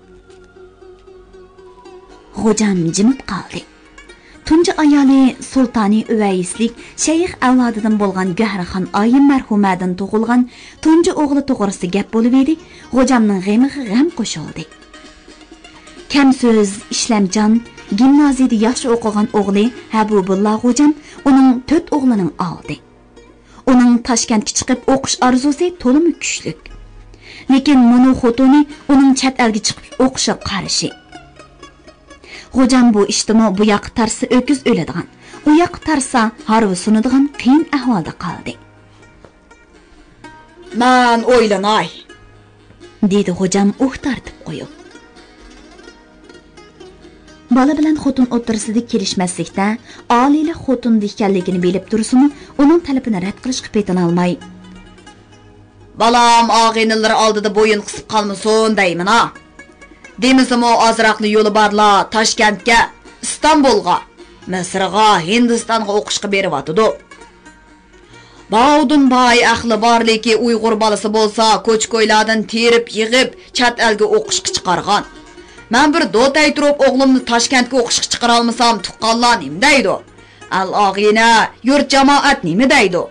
غوجام جىمىپ قالدى. تۇنجى ئايالى سۇلتانى ئۇۋەيسلىك شەيخ ئەۋلادىدىن بولغان گۆھەرخان ئايىم مەرھۇمەدىن تۇغۇلغان تۇنجى ئوغلى توغرىسىدا گەپ بولۇۋىدى، غوجامنىڭ غېمىغا غەم قوشۇلدى. كەم سۆز، ئىشلەمچان، گىمنازىيىدە ياخشى ئوقۇغان ئوغلى ھەبۇبۇللا غوجام ئۇنىڭ تۆت ئوغلىنىڭ ئالدى. ئۇنىڭ تاشكەنتكە چىقىپ ئوقۇش ئارزۇسى تولىمۇ كۈچلۈك. لېكىن مۇنۇ خوتۇنى ئۇنىڭ چەت ئەلگە چىقىپ ئوقۇشىغا قارشى. غوجام بۇ ئىشتىمۇ بۇ ياققا تارتسا ئۆكۈز ئۆلىدىغان، ئۇ ياققا تارتسا ھارۋا سۇنىدىغان قىيىن ئەھۋالدا قالدى. مەن ئويلىناي، دېدى خوجام ئۇھ تارتىپ قويۇپ. بالا بىلەن خوتۇن ئوتتۇرىسىدىكى كېلىشمەسلىكتە، ئالىيلىق خوتۇندا ئىكەنلىكىنى بىلىپ تۇرسىمۇ، ئۇنىڭ تەلىپىنى رەت قىلىشقا پېتىنالماي، بالام ئاغىنىلىرى ئالدىدا بويۇن قىسىپ قالمىسۇن دەيمىنا. دېمىسىمۇ ئازراقلا يولى بارلا تاشكەنتكە، ئىستانبۇلغا، مىسىرغا، ھىندىستانغا ئوقۇشقا بېرىۋاتىدۇ. باۋۇدۇن باي ئەقلى بارلىكى ئۇيغۇر بالىسى بولسا كوچا-كويلاردىن تېرىپ يىغىپ چەت ئەلگە ئوقۇشقا چىقارغان. مەن بىر دوتەي تۇرۇپ ئوغلۇمنى تاشكەنتكە ئوقۇشقا چىقىرالمىسام تۇغقانلار نېمە دەيدۇ؟ ئەل ئاغىنە، يۇرت جامائەت نېمە دەيدۇ؟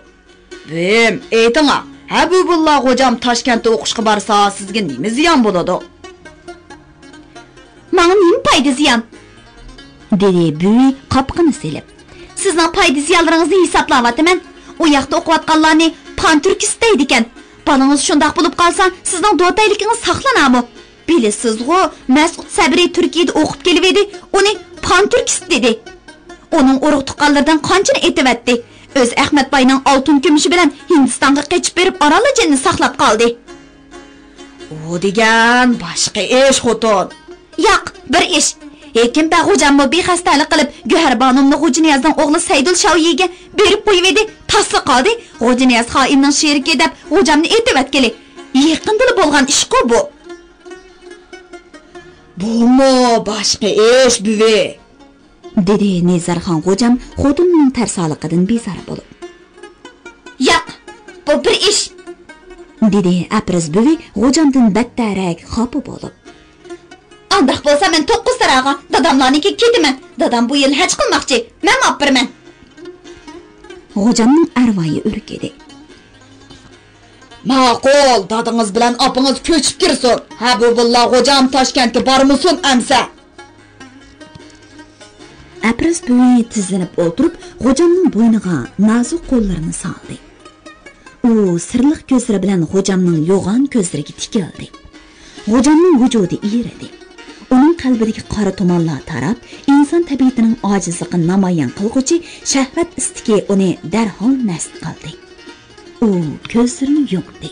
بۈۋىم، ئېيتىڭا، ھەبىبۇللا غوجام تاشكەنتتە ئوقۇشقا بارسا سىزگە نېمە زىيان بولىدۇ؟ ماڭا نېمە پايدا زىيان؟ دېدى بۈۋى قاپىقىنى سېلىپ. سىزنىڭ پايدا زىيانلىرىڭىزنى ھېسابلاۋاتىمەن. ئۇ ياقتا ئوقۇۋاتقانلارنى پانتۈركىست دەيدىكەن. بالىڭىز شۇنداق بولۇپ قالسا، سىزنىڭ دوتەيلىكىڭىز ساقلىنارمۇ؟ بىلىسىزغۇ، مەسئۇد سەبرى تۈركىيەدە ئوقۇپ كېلىۋىدى، ئۇنى پانتۈركىست دېدى. ئۇنىڭ ئۇرۇق-تۇغقانلىرىدىن قانچىنى ئېتىۋەتتى. ئۆزى ئەخمەت باينىڭ ئالتۇن كۈمۈشى بىلەن ھىندىستانغا قېچىپ بېرىپ ئارانلا جېنىنى ساقلاپ قالدى. ئۇ دېگەن باشقا ئىش، خوتۇن. ياق، بىر ئىش. ھېكىم بەگ غوجاممۇ بىخەستەلىك قىلىپ، گۆھەر بانۇمنى غوجىنىيازنىڭ ئوغلى سەيدۇل شاۋيىگە بېرىپ قويۇۋىدى، تاسلا قالدى. غوجىنىياز خائىننىڭ شېرىكى دەپ غوجامنى ئېتىۋەتكىلى. يېقىندىلا بولغان ئىشقۇ بۇ. بۇمۇ باشقا ئىش، بۈۋى. دېدى نىزارخان غوجام خوتۇنىنىڭ تەرسالىقىدىن بىزار بولۇپ. ياق، بۇ بىر ئىش. دېدى ئەپرىز بۈۋى غوجامدىن بەتتەررەك خاپا بولۇپ. ئانداق بولسا مەن توققۇز تاراغا داداملارنىڭكىگە كېتىمەن. دادام بۇ يىل ھەج قىلماقچى، مەنمۇ ئاپىرىمەن. غوجامنىڭ ئەرۋايى ئۈركىدى. ماقۇل، دادىڭىز بىلەن ئاپىڭىز كۆچۈپ كىرسۇن. ھەبىبۇللا غوجام تاشكەنتكە بارمىسۇن ئەمسە. ئەپرىز بۈۋى تىزلىنىپ ئولتۇرۇپ، غوجامنىڭ بوينىغا نازۇك قوللىرىنى سالدى. ئۇ سىرلىق كۆزلىرى بىلەن غوجامنىڭ يوغان كۆزلىرىگە تىكىلدى. غوجامنىڭ ۋۇجۇدى ئېرىدى. ئۇنىڭ قەلبىدىكى قارا تۇمانلار تاراپ، ئىنسان تەبىئىتىنىڭ ئاجىزلىقىنى نامايان قىلغۇچى شەھۋەت ئىستىكى ئۇنى دەرھال مەست قىلدى. ئۇ كۆزلىرىنى يۇمدى.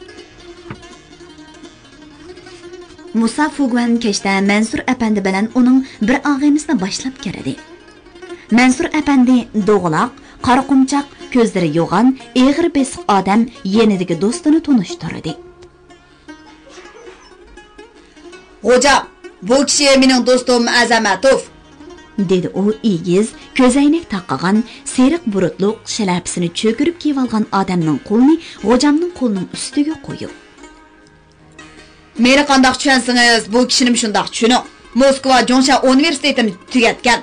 مۇسا فۇگۇەن كەچتە مەنسۇر ئەپەندى بىلەن ئۇنىڭ بىر ئاغىنىسىنى باشلاپ كىردى. مەنسۇر ئەپەندى دوغىلاق، قارا قۇمچاق، كۆزلىرى يوغان، ئېغىر بېسىق ئادەم يېنىدىكى دوستىنى تونۇشتۇردى. غوجام، بۇ كىشى مېنىڭ دوستۇم ئەزەمەتوف، دېدى ئۇ ئېگىز، كۆزەينەك تاقىغان، سېرىق بۇرۇتلۇق، شىلەپىسىنى چۆكۈرۈپ كىيىۋالغان ئادەمنىڭ قولىنى غوجامنىڭ قولىنىڭ ئۈستىگە قويۇپ. مېنى قانداق چۈشەنسىڭىز، بۇ كىشىنىمۇ شۇنداق چۈشىنىڭ. موسكۋا جۇڭشيا ئۇنىۋېرسىتېتىنى تۈگەتكەن.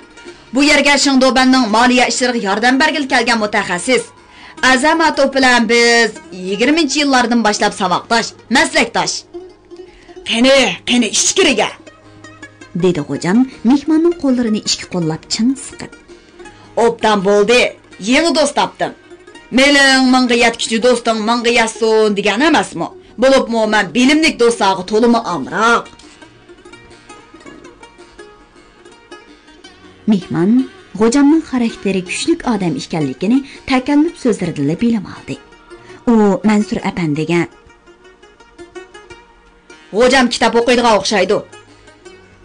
بۇ يەرگە شېڭدۇبەننىڭ مالىيە ئىشلىرىغا ياردەم بەرگىلى كەلگەن مۇتەخەسسىس. ئەزەمەتوف بىلەن بىز يىگىرمىنچى يىللاردىن باشلاپ ساۋاقداش، مەسلەكداش. قېنى، قېنى ئىچكىرىگە، دېدى غوجام مېھماننىڭ قوللىرىنى ئىككى قوللاپ چىڭ سىقىپ. ئوبدان بولدى، يېڭى دوست تاپتىم. مېلىڭ مىڭغا يەتكۈچە دوستۇڭ مىڭغا يەتسۇن دېگەن ئەمەسمۇ؟ بولۇپمۇ مەن بىلىملىك دوستلارغا تولىمۇ ئامراق. مېھمان غوجامنىڭ خاراكتېرى كۈچلۈك ئادەم ئىكەنلىكىنى تەكەللۇپ سۆزلىرىدىنلا بىلىۋالدى. ئۇ مەنسۇر ئەپەندىگە، غوجام كىتاب ئوقۇيدىغان ئوخشايدۇ.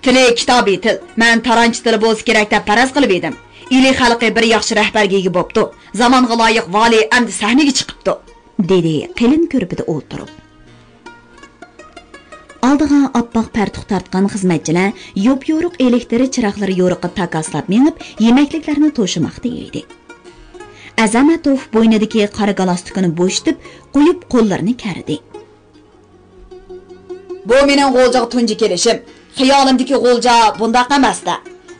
تىلى كىتابىي تىل. مەن تارانچى تىلى بولسا كېرەك دەپ پەرەز قىلىۋىدىم. ئىلى خەلقى بىر ياخشى رەھبەرگە ئىگە بوپتۇ. زامانغا لايىق ۋالىي ئەمدى سەھنىگە چىقىپتۇ، دېدى قېلىن كۆرپىدە ئولتۇرۇپ. ئالدىغا ئاپئاق پەرتۇق تارتقان خىزمەتچىلەر يوپيورۇق ئېلېكتىر چىراغلىرى يورۇقىدا تاكاسلاپ مېڭىپ، يېمەكلىكلەرنى توشۇماقتا ئىدى. ئەزەمەتوف بوينىدىكى قارا گالستۇكىنى بوشىتىپ قويۇپ، قوللىرىنى كەردى. بۇ مېنىڭ غۇلجىغا تۇنجى كېلىشىم. خىيالىمدىكى غۇلجا بۇنداق ئەمەستە.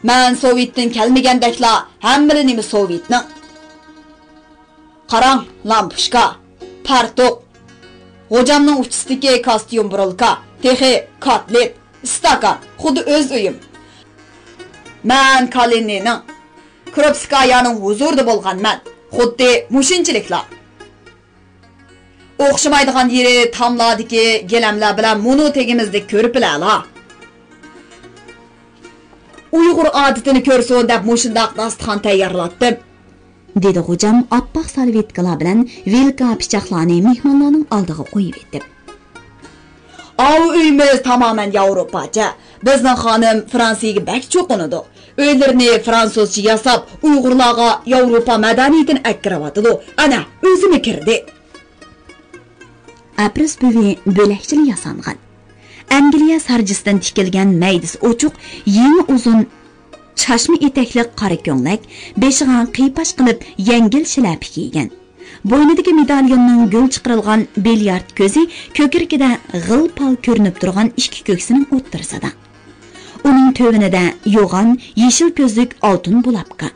مەن سوۋېتتىن كەلمىگەندەكلا، ھەممىلا نېمە سوۋېتنىڭ. قاراڭ، لامپۇچكا، پارتوق، غوجامنىڭ ئۇچىسىدىكى كاستيۇم بۇرۇلكا، تېخى كاتلېت، ئىستاكان، خۇددى ئۆز ئۆيۈم. مەن كالىنىنىڭ، كروپسكايانىڭ ھۇزۇرىدا بولغانمەن، خۇددى مۇشۇنچىلىكلا. ئوخشىمايدىغان يېرى تاملاردىكى گىلەملەر بىلەن مۇنۇ تېگىمىزدىكى كۆرپىلەرلا. ئۇيغۇر ئادىتىنى كۆرسۇن دەپ مۇشۇنداق داستىخان تەييارلاتتىم. دېدى غوجام ئاپئاق سالۋېتكىلار بىلەن ۋىلكا پىچاقلارنى مېھمانلارنىڭ ئالدىغا قويۇۋېتىپ. ئاۋۇ ئۆيىمىز تامامەن ياۋروپاچە. بىزنىڭ خانىم فرانسىيەگە بەك چوقۇنىدۇ. ئۆيلىرىنى فرانسۇزچە ياساپ، ئۇيغۇرلارغا ياۋروپا مەدەنىيىتىنى ئەكىرىۋاتىدۇ. ئەنە، ئۆزىمۇ كىردى. ئەپرىس بۈۋى بۆلەكچىلا ياسانغان. ئەنگلىيە سارجىسىدىن تىكىلگەن مەيدىسى ئوچۇق، يېڭى ئۇزۇن چاچما ئېتەكلىك قارا كۆڭلەك، بېشىغا قىيپاش قىلىپ يەڭگىل شىلەپە كىيگەن. بوينىدىكى مېداليوننىڭ گۈل چىقىرىلغان بىليارد كۆزى كۆكرىكىدە غىل-پال كۆرۈنۈپ تۇرغان ئىككى كۆكسىنىڭ ئوتتۇرىسىدا. ئۇنىڭ تۆۋىنىدە يوغان يېشىل كۆزلۈك ئالتۇن بۇلاپكا.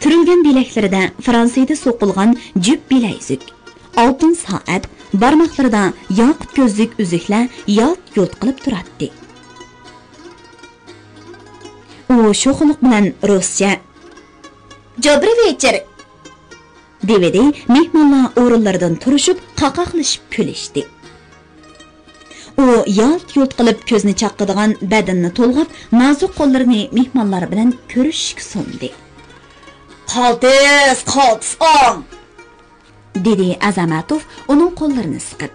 تۈرۈلگەن بىلەكلىرىدە فرانسىيەدە سوقۇلغان جۈپ بىلەيزۈك، ئالتۇن سائەت، بارماقلىرىدا ياقۇت كۆزلۈك ئۈزۈكلەر يالت-يۇلت قىلىپ تۇراتتى. ئۇ شوخلۇق بىلەن رۇسچە، «Добрый вечер!» دېۋىدى. مېھمانلار ئورۇنلىرىدىن تۇرۇشۇپ، قاقاقلىشىپ كۈلۈشتى. ئۇ يالت-يۇلت قىلىپ كۆزنى چاققىدىغان بەدىنىنى تولغاپ، نازۇك قوللىرىنى مېھمانلار بىلەن كۆرۈشۈشكە سۇندى. «قالتىس، قالتىس ئاڭ!» دېدى ئازاماتوف ئۇنىڭ قوللىرىنى سىقىپ.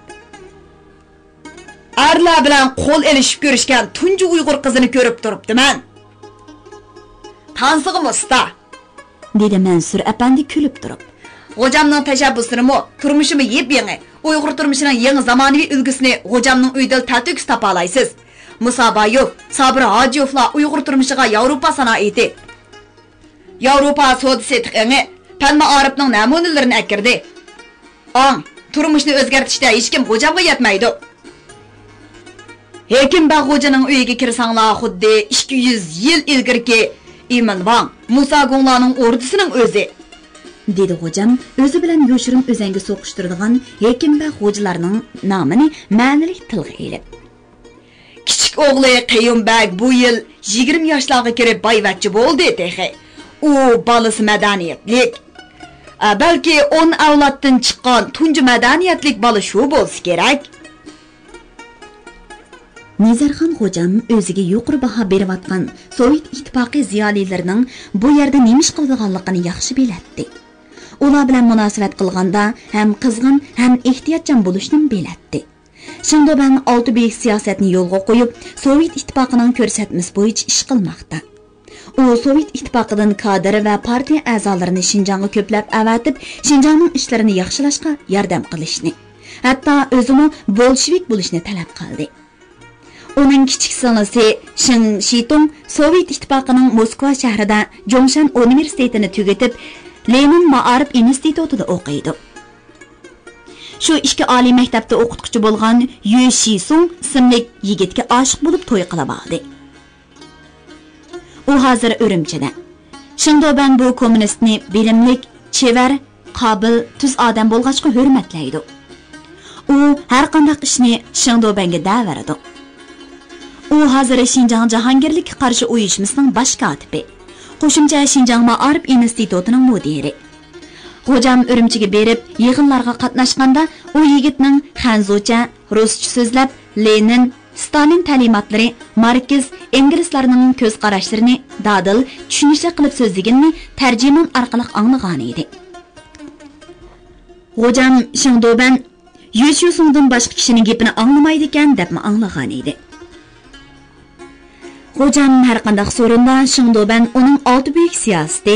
«ئەرلەر بىلەن قول ئېلىشىپ كۆرۈشكەن تۇنجى ئۇيغۇر قىزىنى كۆرۈپ تۇرۇپتىمەن. تانسىغىمۇ ئۇستا.» دېدى مەنسۇر ئەپەندى كۈلۈپ تۇرۇپ. «غوجامنىڭ تەشەببۇسلىرىمۇ، تۇرمۇشىمۇ يېپيېڭى. ئۇيغۇر تۇرمۇشىنىڭ يېڭى زامانىۋى ئۈلگىسىنى غوجامنىڭ ئۆيىدىلا تەلتۆكۈس تاپالايسىز. مۇسا بايوف، سابىر ھاجىيوفلار ئۇيغۇر تۇرمۇشىغا ياۋروپا سانائىتى، ياۋروپا سودا-سېتىق ئېڭى، پەن-مائارىپنىڭ نەمۇنىلىرىنى ئەكىردى. ئاڭ، تۇرمۇشنى ئۆزگەرتىشتە ھېچكىم غوجامغا يەتمەيدۇ. ھېكىم بەگ غوجىنىڭ ئۆيىگە كىرسەڭلار، خۇددى ئىككى يۈز يىل ئىلگىرىكى ئىمىن ۋاڭ، مۇسا گۇڭلارنىڭ ئوردىسىنىڭ ئۆزى.» دېدى غوجام ئۆزى بىلەن يوشۇرۇن ئۆزەڭگە سوقۇشتۇرىدىغان ھېكىم بەگ غوجىلارنىڭ نامىنى مەنىلىك تىلغا ئېلىپ. «كىچىك ئوغلى قېيۇم بەگ بۇ يىل يىگىرمە ياشلارغا كىرىپ بايۋەچچە بولدى تېخى. ئۇ بالىسى مەدەنىيەتلىك. ئە، بەلكى ئون ئەۋلادتىن چىققان تۇنجى مەدەنىيەتلىك بالا شۇ بولسا كېرەك.» نەزەرخان غوجام ئۆزىگە يۇقىرى باھا بېرىۋاتقان سوۋېت ئىتتىپاقى زىيالىيلىرىنىڭ بۇ يەردە نېمە ئىش قىلىدىغانلىقىنى ياخشى بىلەتتى. ئۇلار بىلەن مۇناسىۋەت قىلغاندا ھەم قىزغىن، ھەم ئېھتىياتچان بولۇشنىمۇ بىلەتتى. شېڭدۇبەن ئالتە بۈيۈك سىياسەتنى يولغا قويۇپ، سوۋېت ئىتتىپاقىنىڭ كۆرسەتمىسى بويىچە ئىش قىلماقتا. ئۇ سوۋېت ئىتتىپاقىدىن كادىر ۋە پارتىيە ئەزالىرىنى شىنجاڭغا كۆپلەپ ئەۋەتىپ، شىنجاڭنىڭ ئىشلىرىنى ياخشىلاشقا ياردەم قىلىشنى، ھەتتا ئۆزىمۇ بولشېۋىك بولۇشنى تەلەپ قىلدى. ئۇنىڭ كىچىك سىڭلىسى شېڭ شىتۇڭ سوۋېت ئىتتىپاقىنىڭ موسكۋا شەھىرىدە جوڭشەن ئۇنىۋېرسىتېتىنى تۈگىتىپ، لېنىن مائارىپ ئىنستىتۇتىدا ئوقۇيدۇ. شۇ ئىككى ئالىي مەكتەپتە ئوقۇتقۇچى بولغان يۈ شىسۇڭ ئىسىملىك يىگىتكە ئاشىق بولۇپ توي قىلىۋالدى. ئۇ ھازىر ئۈرۈمچىدە. شېڭدۇبەن بۇ كوممۇنىستنى بىلىملىك، چېۋەر، قابىل، تۈز ئادەم بولغاچقا ھۆرمەتلەيدۇ. ئۇ ھەرقانداق ئىشنى شېڭدۇبەنگە دەۋېرىدۇ. ئۇ ھازىر شىنجاڭ جاھانگىرلىككە قارشى ئۇيۇشمىسىنىڭ باش كاتىپى، قوشۇمچە شىنجاڭ مائارىپ ئىنستىتۇتىنىڭ مۇدىرى. غوجام ئۈرۈمچىگە بېرىپ يىغىنلارغا قاتناشقاندا، ئۇ يىگىتنىڭ خەنزۇچە، رۇسچە سۆزلەپ، لېنىن، ستالىن تەلىماتلىرى، ماركس، ئىنگلىزلارنىڭ كۆز قاراشلىرىنى دادىل، چۈشىنىشلىك قىلىپ سۆزلىگىنىنى تەرجىمان ئارقىلىق ئاڭلىغانىدى. غوجام شېڭدۇبەن يۈ شىسۇڭدىن باشقا كىشىنىڭ گېپىنى ئاڭلىمايدىكەن دەپمۇ ئاڭلىغانىدى. غوجام ھەرقانداق سورۇندا شېڭدۇبەن ئۇنىڭ ئالتە بۈيۈك سىياسىتى،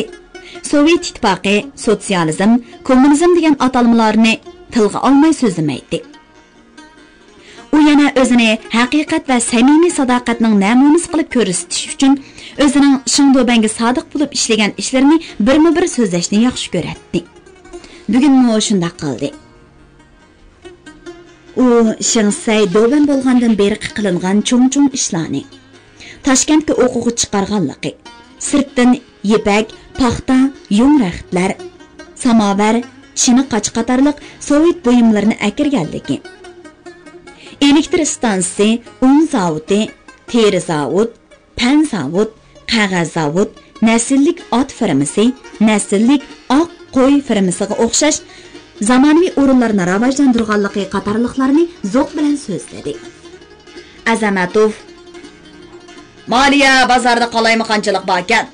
سوۋېت ئىتتىپاقى، سوتسىيالىزم، كوممۇنىزم دېگەن ئاتالمىلارنى تىلغا ئالماي سۆزلىمەيتتى. ئۇ يەنە ئۆزىنى ھەقىقەت ۋە سەمىمىي ساداقەتنىڭ نەمۇنىسى قىلىپ كۆرسىتىش ئۈچۈن ئۆزىنىڭ شېڭدۇبەنگە سادىق بولۇپ ئىشلىگەن ئىشلىرىنى بىرمۇ بىر سۆزلەشنى ياخشى كۆرەتتى. بۈگۈنمۇ شۇنداق قىلدى. ئۇ شېڭ سەي دۇبەن بولغاندىن بېرى قىلىنغان چوڭ-چوڭ ئىشلارنى، تاشكەنتكە ئوقۇغا چىقارغانلىقى، سىرتتىن يىپەك، پاختا، يۇڭ رەختلەر، ساماۋەر، شىنە قاچا قاتارلىق سوۋېت بۇيۇملىرىنى ئەكىرگەنلىكى، ئېلېكتر ئىستانسىسى، ئۇن زاۋۇتى، تېرە زاۋۇت، پەن زاۋۇت، قەغەز زاۋۇت، نەسىللىك ئات فېرمىسى، نەسىللىك ئاق قوي فېرمىسىغا ئوخشاش زامانىۋى ئورۇنلارنى راۋاجلاندۇرغانلىقى قاتارلىقلارنى زوق بىلەن سۆزلىدى. ئازاماتوف، مالىيە بازاردا قالايمىقانچىلىق باركەن،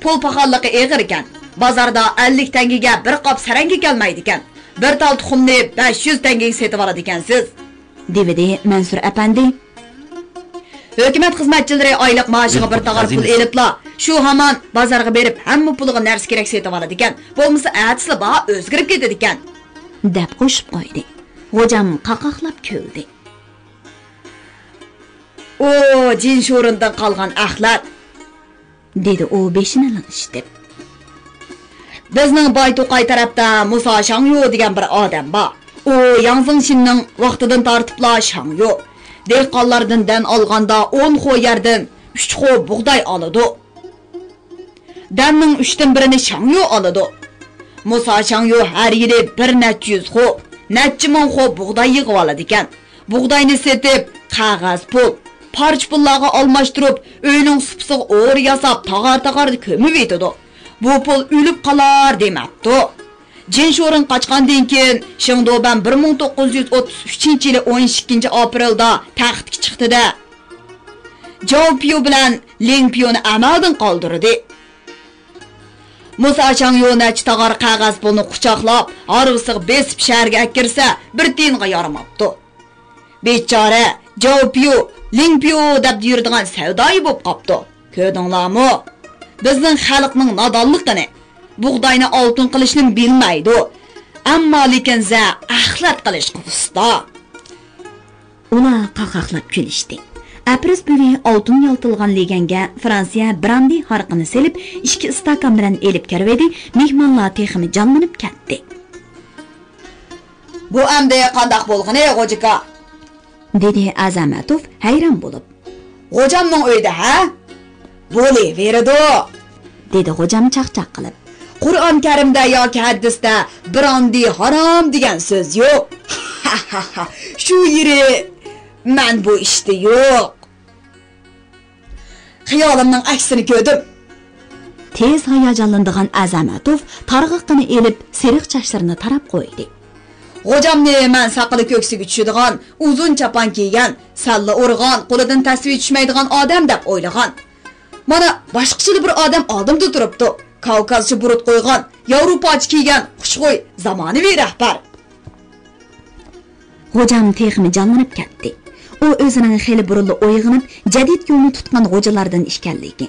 پۇل پاخاللىقى ئېغىركەن، بازاردا ئەللىك تەڭگىگە بىر قاپ سەرەڭگە كەلمەيدىكەن. بىر تال تۇخۇمنى بەش يۈز تەڭگىگە سېتىۋالىدىكەنسىز. دېۋىدى مەنسۇر ئەپەندى. ھۆكۈمەت خىزمەتچىلىرى ئايلىق مائاشىغا بىر تاغار پۇل ئېلىپلا، شۇ ھامان بازارغا بېرىپ، ھەممە پۇلىغا نەرسە كېرەك سېتىۋالىدىكەن. بولمىسا ئەتىسىلا باھا ئۆزگىرىپ كېتىدىكەن. دەپ قوشۇپ قويدى. غوجام قاقاقلاپ كۈلدى. ئۇ جىن شورۇندىن قالغان ئەخلەت. دېدى ئۇ بېشىنى لىڭشىتىپ. بىزنىڭ بايتوقاي تەرەپتە مۇسا شاڭيو دېگەن بىر ئادەم بار. ئۇ ياڭزېڭشىننىڭ ۋاقتىدىن تارتىپلا شاڭيو، دېھقانلاردىن دەن ئالغاندا ئون خو يەردىن ئۈچ خو بۇغداي ئالىدۇ. دەننىڭ ئۈچتىن بىرىنى شاڭيو ئالىدۇ. مۇسا شاڭيو ھەر يىلى بىر نەچچە يۈز خو، نەچچە مىڭ خو بۇغداي يىغىۋالىدىكەن. بۇغداينى سېتىپ، قەغەز پۇل، پارچە پۇللارغا ئالماشتۇرۇپ، ئۆينىڭ سۇپىسىغا ئورا ياساپ، تاغار-تاغاردا كۆمۈۋېتىدۇ. بۇ پۇل ئۆلۈپ قالار دېمەپتۇ. جىن شورۇن قاچقاندىن كېيىن، شېڭدۇبەن بىر مىڭ توققۇز يۈز ئوتتۇز ئۈچىنچى يىلى ئون ئىككىنچى ئاپرېلدا تەختكە چىقتى-دە، جاۋ پيۇ بىلەن لىڭ پيۇنى ئەمەلدىن قالدۇردى. مۇسا شاڭيو نەچچە تاغار قەغەز پۇلنى قۇچاقلاپ، ھارۋىسىغا بېسىپ شەھەرگە ئەكىرسە، بىر تىيىنغا يارىماپتۇ. بىچارە جاۋ پيۇ، لىڭ پيۇ دەپ يۈرىدىغان سەۋدايى بولۇپ قاپتۇ. كۆردۈڭلارمۇ؟ بىزنىڭ خەلقنىڭ نادانلىقىنى. بۇغداينى ئالتۇن قىلىشنى بىلمەيدۇ. ئەمما لېكىن زە ئەخلەت قىلىشقا ئۇستا. ئۇلار قاقاقلاپ كۈلۈشتى. ئەپرىز بۈۋى ئالتۇن يالتىلىغان لېگەنگە فرانسىيە براندى ھارىقىنى سېلىپ، ئىككى ئىستاكان بىلەن ئېلىپ كىرىۋىدى، مېھمانلار تېخىمۇ جانلىنىپ كەتتى. بۇ ئەمدى قانداق بولغىنى، غوجىكا؟ دېدى ئازامەتوف ھەيران بولۇپ. غوجامنىڭ ئۆيىدە، ھە؟ بولۇۋېرىدۇ، دېدى غوجام چاقچاق قىلىپ. قۇرئان كەرىمدە ياكى ھەدىستە براندى ھارام دېگەن سۆز يوق. شۇ يېرى مەن بۇ ئىشتا يوق. خىيالىمنىڭ ئەكسىنى كۆردۈم. تېز ھاياجانلىنىدىغان ئازامەتوف تارغىقىنى ئېلىپ، سېرىق چاچلىرىنى تاراپ قويدى. غوجامنى مەن ساقىلى كۆكسىگە چۈشىدىغان، ئۇزۇن چاپان كىيگەن، سەللە ئۇرغان، قولىدىن تەسۋى چۈشمەيدىغان ئادەم دەپ ئويلىغان. مانا، باشقىچىلا بىر ئادەم ئالدىمدا تۇرۇپتۇ. كاۋكازچە بۇرۇت قويغان، ياۋروپاچە كىيگەن، خۇشخۇي، زامانىۋى رەھبەر. غوجام تېخىمۇ جانلىنىپ كەتتى. ئۇ ئۆزىنىڭ خېلى بۇرۇنلا ئويغىنىپ، جەدىد يولنى تۇتقان غوجىلاردىن ئىكەنلىكى،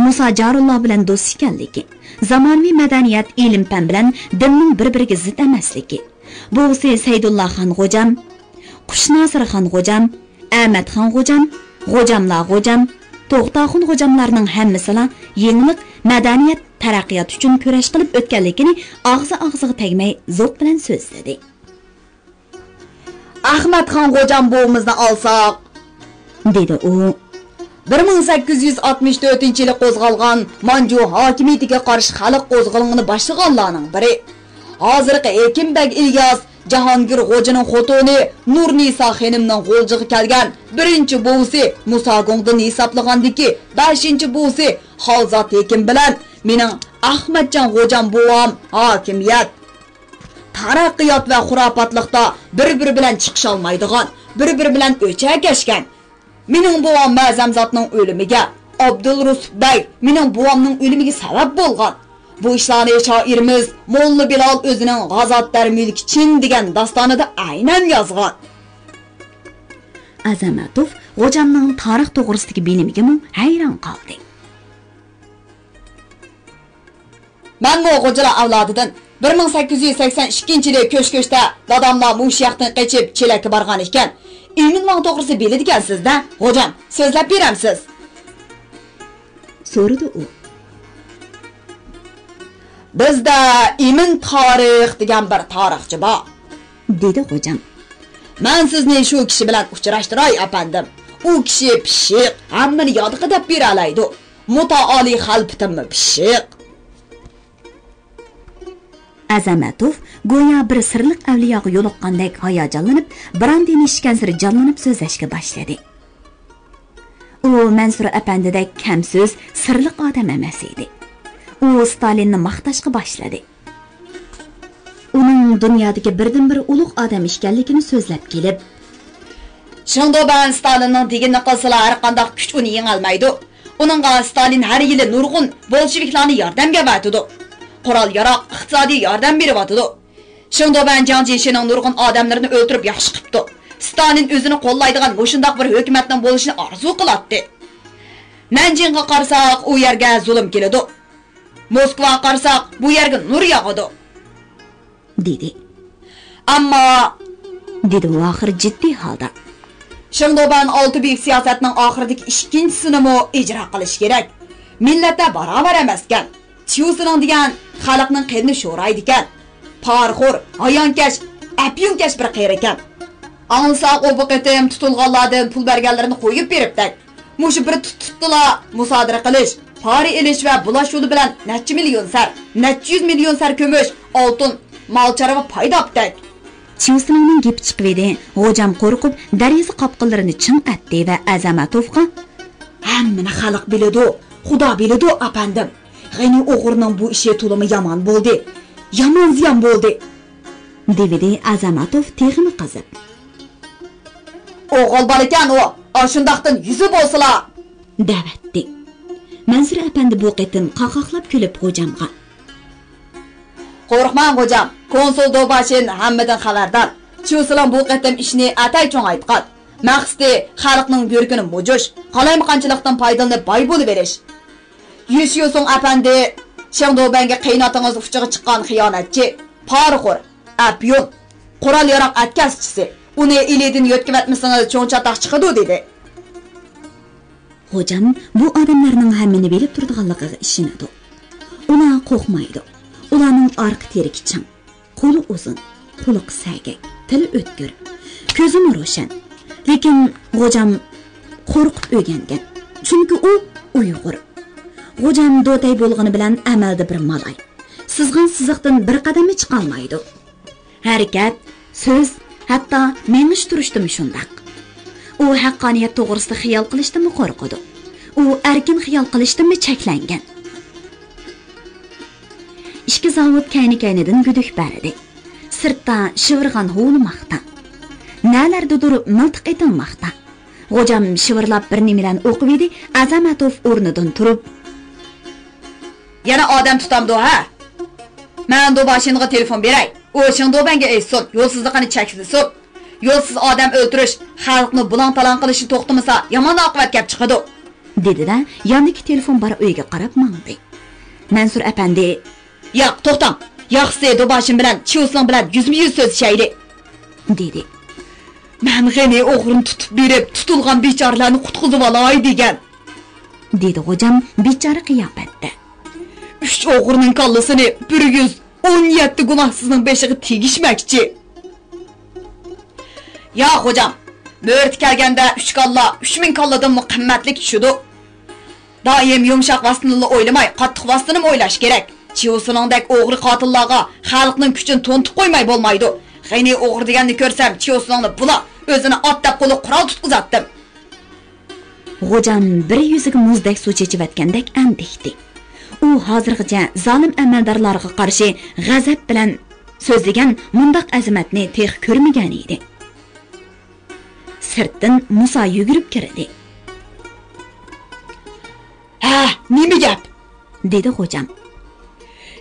مۇسا جارۇللا بىلەن دوست ئىكەنلىكى، زامانىۋى مەدەنىيەت، ئىلىم-پەن بىلەن دىننىڭ بىر-بىرىگە زىت ئەمەسلىكى، بوۋىسى سەيدۇللا خان غوجام، قۇشناسىر خان غوجام، ئەمەت خان غوجام، غوجاملار غوجام، توختاخۇن غوجاملارنىڭ ھەممىسىلا يېڭىلىق، مەدەنىيەت، تەرەققىيات ئۈچۈن كۈرەش قىلىپ ئۆتكەنلىكىنى ئاغزى ئاغزىغا تەگمەي زوق بىلەن سۆزلىدى. ئەخمەتخان غوجام بوۋىمىزنى ئالساق، دېدى ئۇ. بىر مىڭ سەككىز يۈز ئاتمىش تۆتىنچى يىلى قوزغالغان مانجۇ ھاكىمىيىتىگە قارشى خەلق قوزغىلىڭىنى باشلىغانلارنىڭ بىرى. ھازىرقى ھېكىم بەگ ئىلياس جاھانگىر غوجىنىڭ خوتۇنى نۇرنىسا خېنىمنىڭ غۇلجىغا كەلگەن بىرىنچى بوۋىسى مۇساگوڭدىن ھېسابلىغاندىكى بەشىنچى بوۋىسى خالزات ھېكىم بىلەن مېنىڭ ئەخمەتجان غوجام بوۋام ھاكىمىيەت، تەرەققىيات ۋە خۇراپاتلىقتا بىر-بىرى بىلەن چىقىشالمايدىغان، بىر-بىرى بىلەن ئۆچەكەشكەن. مېنىڭ بوۋام مەزەمزاتنىڭ ئۆلۈمىگە، ئابدۇلرۇسۇپ بەگ مېنىڭ بوۋامنىڭ ئۆلۈمىگە سەۋەب بولغان. بۇ ئىشلارنى شائىرىمىز موللا بىلال ئۆزىنىڭ غازات دەرمۈلكى چىن دېگەن داستانىدا ئەينەن يازغان. ئازاماتوف غوجامنىڭ تارىخ توغرىسىدىكى بىلىمىگىمۇ ھەيران قالدى. مەنمۇ غوجىلار ئەۋلادىدىن. بىر مىڭ سەككىز يۈز سەكسەن ئىككىنچى يىلى كۆچ-كۆچتە داداملار مۇشۇ ياقتىن قېچىپ چېلەككە بارغان ئىكەن. ئىمىن ۋاڭ توغرىسىدا بىلىدىكەنسىز-دە، غوجام، سۆزلەپ بېرەمسىز؟ سورىدى ئۇ. بىزدە ئىمىن تارىخ دېگەن بىر تارىخچى بار، دېدى غوجام. مەن سىزنى شۇ كىشى بىلەن ئۇچراشتۇراي، ئەپەندىم. ئۇ كىشى پىششىق، ھەممىنى يادقا دەپ بېرەلەيدۇ. مۇتائالىي خەلپىتىممۇ پىششىق. ئازاماتوف گويا بىر سىرلىق ئەۋلىياغا يولۇققاندەك ھاياجانلىنىپ، براندىنى ئىچكەنسېرى جانلىنىپ سۆزلەشكە باشلىدى. ئۇ مەنسۇر ئەپەندىدەك كەمسۆز، سىرلىق ئادەم ئەمەس ئىدى. ئۇ ستالىننى ماختاشقا باشلىدى. ئۇنىڭ دۇنيادىكى بىردىنبىر ئۇلۇغ ئادەم ئىكەنلىكىنى سۆزلەپ كېلىپ، شېڭدۇبەن ستالىننىڭ دېگىنىنى قىلسىلا، ھەرقانداق كۈچ ئۇنى يېڭەلمەيدۇ. ئۇنىڭغا ستالىن ھەر يىلى نۇرغۇن بولشېۋىكلارنى ياردەمگە ئەۋەتىدۇ. قورال-ياراغ، ئىقتىسادىي ياردەم بېرىۋاتىدۇ. شېڭدۇبەن جياڭ جيېشىنىڭ نۇرغۇن ئادەملىرىنى ئۆلتۈرۈپ ياخشى قىپتۇ. ستالىن ئۆزىنى قوللايدىغان مۇشۇنداق بىر ھۆكۈمەتنىڭ بولۇشىنى ئارزۇ قىلاتتى. نەنجىڭغا قارىساق، ئۇ يەرگە زۇلۇم كېلىدۇ. موسكۋاغا قارىساق، بۇ يەرگە نۇر ياغىدۇ. دېدى. ئەمما، دېدى ئۇ ئاخىر جىددىي ھالدا. شېڭدۇبەن ئالتە بۈيۈك سىياسەتنىڭ ئاخىرىدىكى ئىككىنچىسىنىمۇ ئىجرا قىلىش كېرەك. مىللەتلەر باراۋەر ئەمەسكەن. چيۇسىلىڭ دېگەن خەلقنىڭ قېنىنى شورايدىكەن. پارىخور، ھايانكەش، ئەپيۈنكەش بىر قېرى ئىكەن. ئاڭلىساق، ئۇ بۇ قېتىم تۇتۇلغانلاردىن پۇل بەرگەنلىرىنى قويۇپ بېرىپتەك. مۇشۇ بىر تۇتۇشتىلا مۇسادىرە قىلىش، پارا ئېلىش ۋە بۇلاش يولى بىلەن نەچچە مىليون سەر، نەچچە يۈز مىليون سەر كۈمۈش، ئالتۇن، مال-چارۋا پايدا تاپتەك. چيۇسىلىڭنىڭ گېپى چىقىۋىدى. غوجام قورقۇپ، دېرىزە قاپقىلىرىنى چىڭ ئەتتى ۋە ئەزەمەتوفقا: ھەممىنى خەلق بىلىدۇ، خۇدا بىلىدۇ، ئەپەندىم. غېنى ئوغرىنىڭ بۇ ئىشى تولىمۇ يامان بولدى. يامان زىيان بولدى. دېۋىدى ئەزەمەتوف تېخىمۇ قىزىپ. ئوغۇل بالىكەن ئۇ، ئاشۇنداقتىن يۈزى بولسىلا! دەۋەتتى. مەنسۇر ئەپەندى بۇ قېتىم قاقاقلاپ كۈلۈپ غوجامغا. قورقماڭ غوجام، كونسۇل دوباشىن ھەممىدىن خەۋەردار. چيۇسىلىڭ بۇ قېتىم ئىشنى ئەتەي چوڭايتقان. مەقسىتى خەلقنىڭ يۈرىكىنى مۇجۇش، قالايمىقانچىلىقتىن پايدىلىنىپ باي بولۇۋېلىش. يۈشيۈسۇڭ ئەپەندى، شېڭدۇبەنگە قېيىناتىڭىز ئۇچىغا چىققان خىيانەتچى، پارىخور، ئەپيۈن، قورال-ياراغ ئەتكەسچىسى، ئۇنى ئىلىدىن يۆتكىۋەتمىسىڭىز چوڭ چاتاق چىقىدۇ، دېدى. غوجام بۇ ئادەملەرنىڭ ھەممىنى بىلىپ تۇرىدىغانلىقىغا ئىشىنىدۇ. ئۇلار قورقمايدۇ. ئۇلارنىڭ ئارقا تىرىكى چىڭ. قولى ئۇزۇن، قۇلىقى سەگەك، تىلى ئۆتكۈر، كۆزىمۇ روشەن. لېكىن غوجام قورقۇپ ئۆگەنگەن. چۈنكى ئۇ ئۇيغۇر. غوجام دوتەي بولغىنى بىلەن ئەمەلدە بىر مالاي. سىزغان سىزىقتىن بىر قەدەممۇ چىقالمايدۇ. ھەرىكەت، سۆز، ھەتتا مېڭىش تۇرۇشتىمۇ شۇنداق. ئۇ ھەققانىيەت توغرىسىدا خىيال قىلىشتىنمۇ قورقىدۇ. ئۇ ئەركىن خىيال قىلىشتىنمۇ چەكلەنگەن. ئىككى زاۋۇت كەينى-كەينىدىن گۈدۈك بەردى. سىرتتا شىۋىرغان ھۇۋلىماقتا. نەلەردىدۇر مىلتىق ئېتىلماقتا. غوجام شىۋىرلاپ بىر نېمىلەرنى ئوقۇۋىدى، ئەزەمەتوف ئورنىدىن تۇرۇپ. يەنە ئادەم تۇتامدۇ، ھە؟ مەن دوباشىنغا تېلېفون بېرەي. ئۇ شېڭدۇبەنگە ئېيتسۇن، يولسىزلىقىنى چەكلىسۇن. يولسىز ئادەم ئۆلتۈرۈش، خەلقنى بۇلاڭ-تالاڭ قىلىشنى توختىمىسا، يامان ئاقىۋەت كەپ چىقىدۇ. دېدى-دە، ياندىكى تېلېفون بار ئۆيگە قاراپ ماڭدى. مەنسۇر ئەپەندى. ياق، توختاڭ. ياخشىسى دوباشىن بىلەن چيۇسىلىڭ بىلەن يۈزمۇ-يۈز سۆزلىشەيلى. دېدى. مەن غېنى ئوغرىنى تۇتۇپ بېرىپ، تۇتۇلغان بىچارىلەرنى قۇتقۇزۇۋالاي دېگەن. دېدى غوجام بىچارە قىياپەتتە. ئۈچ ئوغرىنىڭ كاللىسىنى بىر يۈز ئون يەتتە گۇناھسىزنىڭ بېشىغا تېگىشمەكچى. يا غوجام، مۆرىتى كەلگەندە ئۈچ كاللا ئۈچ مىڭ كاللىدىنمۇ قىممەتلىك چۈشىدۇ. دائىم يۇمشاق ۋاسىتىنىلا ئويلىماي، قاتتىق ۋاسىتىنىمۇ ئويلاش كېرەك. چيۇسىلىڭدەك ئوغرى قاتىللارغا خەلقنىڭ كۈچىنى تونۇتۇپ قويماي بولمايدۇ. غېنى ئوغرى دېگەننى كۆرسەم، چيۇسىلىڭنى بۇلا، ئۆزىنى ئات دەپ قولىغا قورال تۇتقۇزاتتىم. غوجام بىر يۈزىگە مۇزدەك سۇ چېچىۋەتكەندەك ئەندىكتى. ئۇ ھازىرغىچە زالىم ئەمەلدارلارغا قارشى غەزەپ بىلەن سۆزلىگەن مۇنداق ئەزىمەتنى تېخى كۆرمىگەن ئىدى. سىرتتىن مۇسا يۈگۈرۈپ كىردى. ھە، نېمە گەپ؟ دېدى غوجام.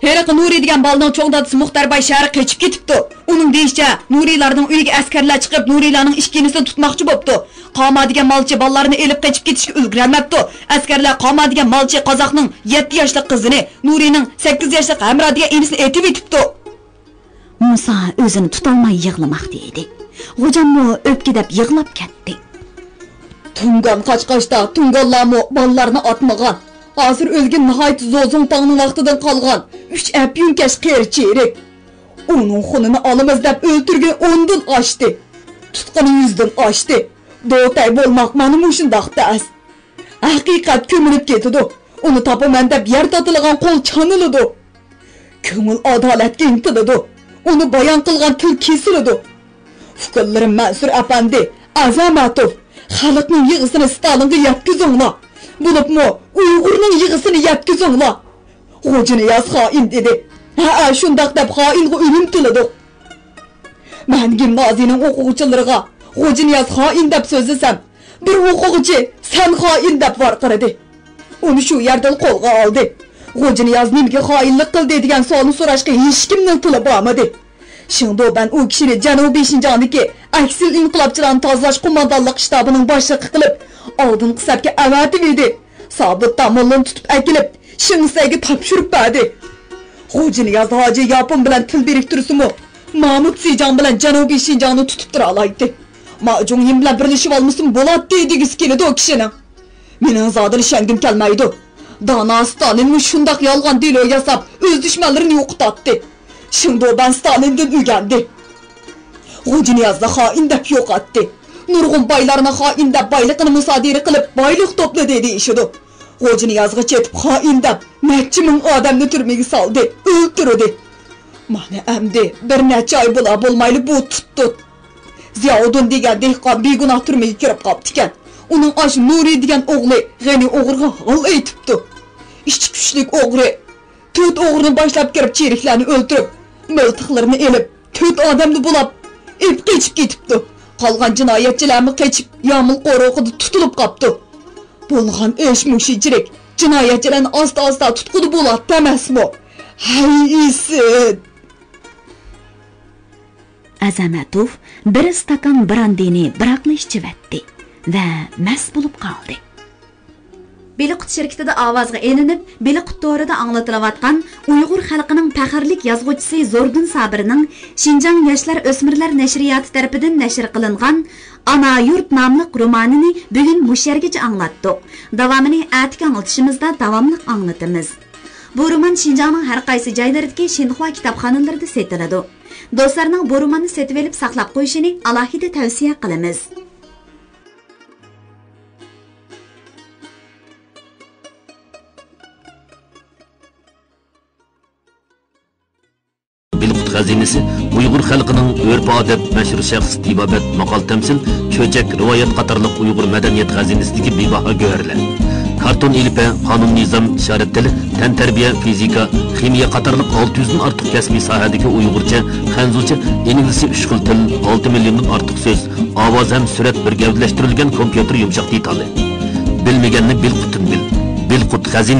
ھېلىقى نۇرى دېگەن بالىنىڭ چوڭ دادىسى مۇختەر باي شەھەرگە قېچىپ كېتىپتۇ. ئۇنىڭ دېيىشىچە، نۇرىلارنىڭ ئۆيىگە ئەسكەرلەر چىقىپ، نۇرىلارنىڭ ئىككىلىسىنى تۇتماقچى بوپتۇ. قاما دېگەن مالچى بالىلارنى ئېلىپ قېچىپ كېتىشكە ئۈلگۈرەلمەپتۇ. ئەسكەرلەر قاما دېگەن مالچى قازاقنىڭ يەتتە ياشلىق قىزىنى، نۇرىنىڭ سەككىز ياشلىق ھەمرا دېگەن ئىنىسىنى ئېتىۋېتىپتۇ. مۇسا ئۆزىنى تۇتالماي يىغلىماقتا ئىدى. غوجاممۇ ئۆپكىدەپ يىغلاپ كەتتى. تۇڭگان قاچقاچتا تۇڭگانلارمۇ بالىلارنى ئاتمىغان. ھازىر ئۆلگەن ناھايىتى زوزۇڭتاڭنىڭ ۋاقتىدىن قالغان ئۈچ ئەپيۈنكەش قېرى چېرىك. ئۇنىڭ خۇنىنى ئالىمىز دەپ ئۆلتۈرگىنى ئوندىن ئاشتى. تۇتقىنى يۈزدىن ئاشتى. دوتەي بولماق مانا مۇشۇنداق تەس. ھەقىقەت كۆمۈلۈپ كېتىدۇ. ئۇنى تاپىمەن دەپ يەر تاتىلىغان قول چانىلىدۇ. كۆڭۈل ئادالەتكە ئىنتىلىدۇ. ئۇنى بايان قىلغان تىل كېسىلىدۇ. ئۇكىلىرىم مەنسۇر ئەپەندى، ئەزەمەتوف، خەلقنىڭ يىغىسىنى ستالىنغا يەتكۈزۈڭلار. بولۇپمۇ ئۇيغۇرنىڭ يىغىسىنى يەتكۈزۈڭلار. غوجىنىياز خائىن دېدى. ھەئە، شۇنداق دەپ خائىنغا ئۆلۈم تىلىدۇق. مەن گىمنازىيىنىڭ ئوقۇغۇچىلىرىغا غوجىنىياز خائىن دەپ سۆزلىسەم، بىر ئوقۇغۇچى سەن خائىن دەپ ۋارقىرىدى. ئۇنى شۇ يەردىلا قولغا ئالدى. غوجىنىياز نېمىگە خائىنلىق قىلدى دېگەن سوئالنى سوراشقا ھېچكىمنىڭ تىلى بارمىدى. شېڭدۇبەن ئۇ كىشىنى جەنۇبىي شىنجاڭدىكى ئەكسىل ئىنقىلابچىلارنى تازىلاش قوماندانلىق شتابىنىڭ باشلىقى قىلىپ، ئالدىنقى سەپكە ئەۋەتىۋىدى. سابىت داموللىنى تۇتۇپ ئەكېلىپ، شېڭسەيگە تاپشۇرۇپ بەردى. غوجىنىياز ھاجى ياپون بىلەن تىل بىرىكتۈرسىمۇ، مامۇت زىجاڭ بىلەن جەنۇبىي شىنجاڭنى تۇتۇپ تۇرالايتتى. ماجۇڭيىن بىلەن بىرلىشىۋالمىسىمۇ بولاتتى دېگۈسى كېلىدۇ ئۇ كىشىنىڭ. مېنىڭ زادىلا ئىشەنگۈم كەلمەيدۇ. دانا ستالىنمۇ شۇنداق يالغان دېلو ياساپ، ئۆز دۈشمەنلىرىنى يوقىتاتتى. شېڭدۇبەن ستالىندىن ئۆگەندى. غوجىنىيازنى خائىن دەپ يوقاتتى. نۇرغۇن بايلارنى خائىن دەپ، بايلىقىنى مۇسادىرە قىلىپ، بايلىق توپلىدى دېيىشىدۇ. غوجىنىيازغا چېتىپ خائىن دەپ، نەچچە مىڭ ئادەمنى تۈرمىگە سالدى، ئۆلتۈردى. مانا ئەمدى بىر نەچچە ئاي بولا بولمايلا بۇ تۇتتى. زىياۋۇدۇن دېگەن دېھقان بىگۇناھ تۈرمىگە كىرىپ قاپتىكەن. ئۇنىڭ ئاشۇ نۇرى دېگەن ئوغلى غېنى ئوغرىغا غال ئېيتىپتۇ. ئىچى كۈچلۈك ئوغرى تۆت ئوغرىنى باشلاپ كىرىپ، چېرىكلەرنى ئۆلتۈرۈپ، مىلتىقلىرىنى ئېلىپ، تۆت ئادەمنى بۇلاپ، ئېلىپ قېچىپ كېتىپتۇ. قالغان جىنايەتچىلەرمۇ قېچىپ، يامۇل قورۇقىدا تۇتۇلۇپ قاپتۇ. بولغان ئىش مۇشۇنچىلىك. جىنايەتچىلەرنى ئاستا-ئاستا تۇتقىلى بولاتتى ئەمەسمۇ؟ ھەي، ئىسىت! ئەزەمەتوف بىر ئىستاكان براندىنى بىراقلا ئىچىۋەتتى ۋە مەست بولۇپ قالدى. بېلىققۇت شىركىتىدە ئاۋازغا ئېلىنىپ، بېلىققۇت تورىدا ئاڭلىتىلىۋاتقان ئۇيغۇر خەلقىنىڭ پەخىرلىك يازغۇچىسى زوردۇن سابىرنىڭ شىنجاڭ ياشلار ئۆسمۈرلەر نەشرىياتى تەرىپىدىن نەشر قىلىنغان ئانا يۇرت ناملىق رومانىنى بۈگۈن مۇشۇ يەرگىچە ئاڭلاتتۇق. داۋامىنى ئەتىكى ئاڭلىتىشىمىزدا داۋاملىق ئاڭلىتىمىز. بۇ رومان شىنجاڭنىڭ ھەر قايسى جايلىرىدىكى شىنخۇا كىتابخانىلىرىدا سېتىلىدۇ. دوستلارنىڭ بۇ روماننى سېتىۋېلىپ ساقلاپ قويۇشىنى ئالاھىدە تەۋسىيە قىلىمىز. بېلىققۇت خەزىنىسى ئۇيغۇر خەلقىنىڭ ئۆرپ-ئادەت، مەشھۇر شەخس، تېبابەت، ماقال-تەمسىل، چۆچەك، رىۋايەت قاتارلىق ئۇيغۇر مەدەنىيەت خەزىنىسىدىكى بىباھا گۆھەرلەر. كارتون، ئېلىپبە، قانۇن-نىزام، ئىشارەت تىلى، تەنتەربىيە، فىزىكا، خىمىيە قاتارلىق ئالتە يۈزدىن ئارتۇق كەسپىي ساھەدىكى ئۇيغۇرچە، خەنزۇچە، ئىنگلىزچە ئۈچ خىل تىل، ئالتە مىليوندىن ئارتۇق سۆز، ئاۋاز ھەم سۈرەت بىر گەۋدىلەشتۈرۈلگەن كومپيۇتېر يۇمشاق دېتالى. بىلمىگەننى بىلقۇتتىن بىل. بىلقۇت خەزىنىسى.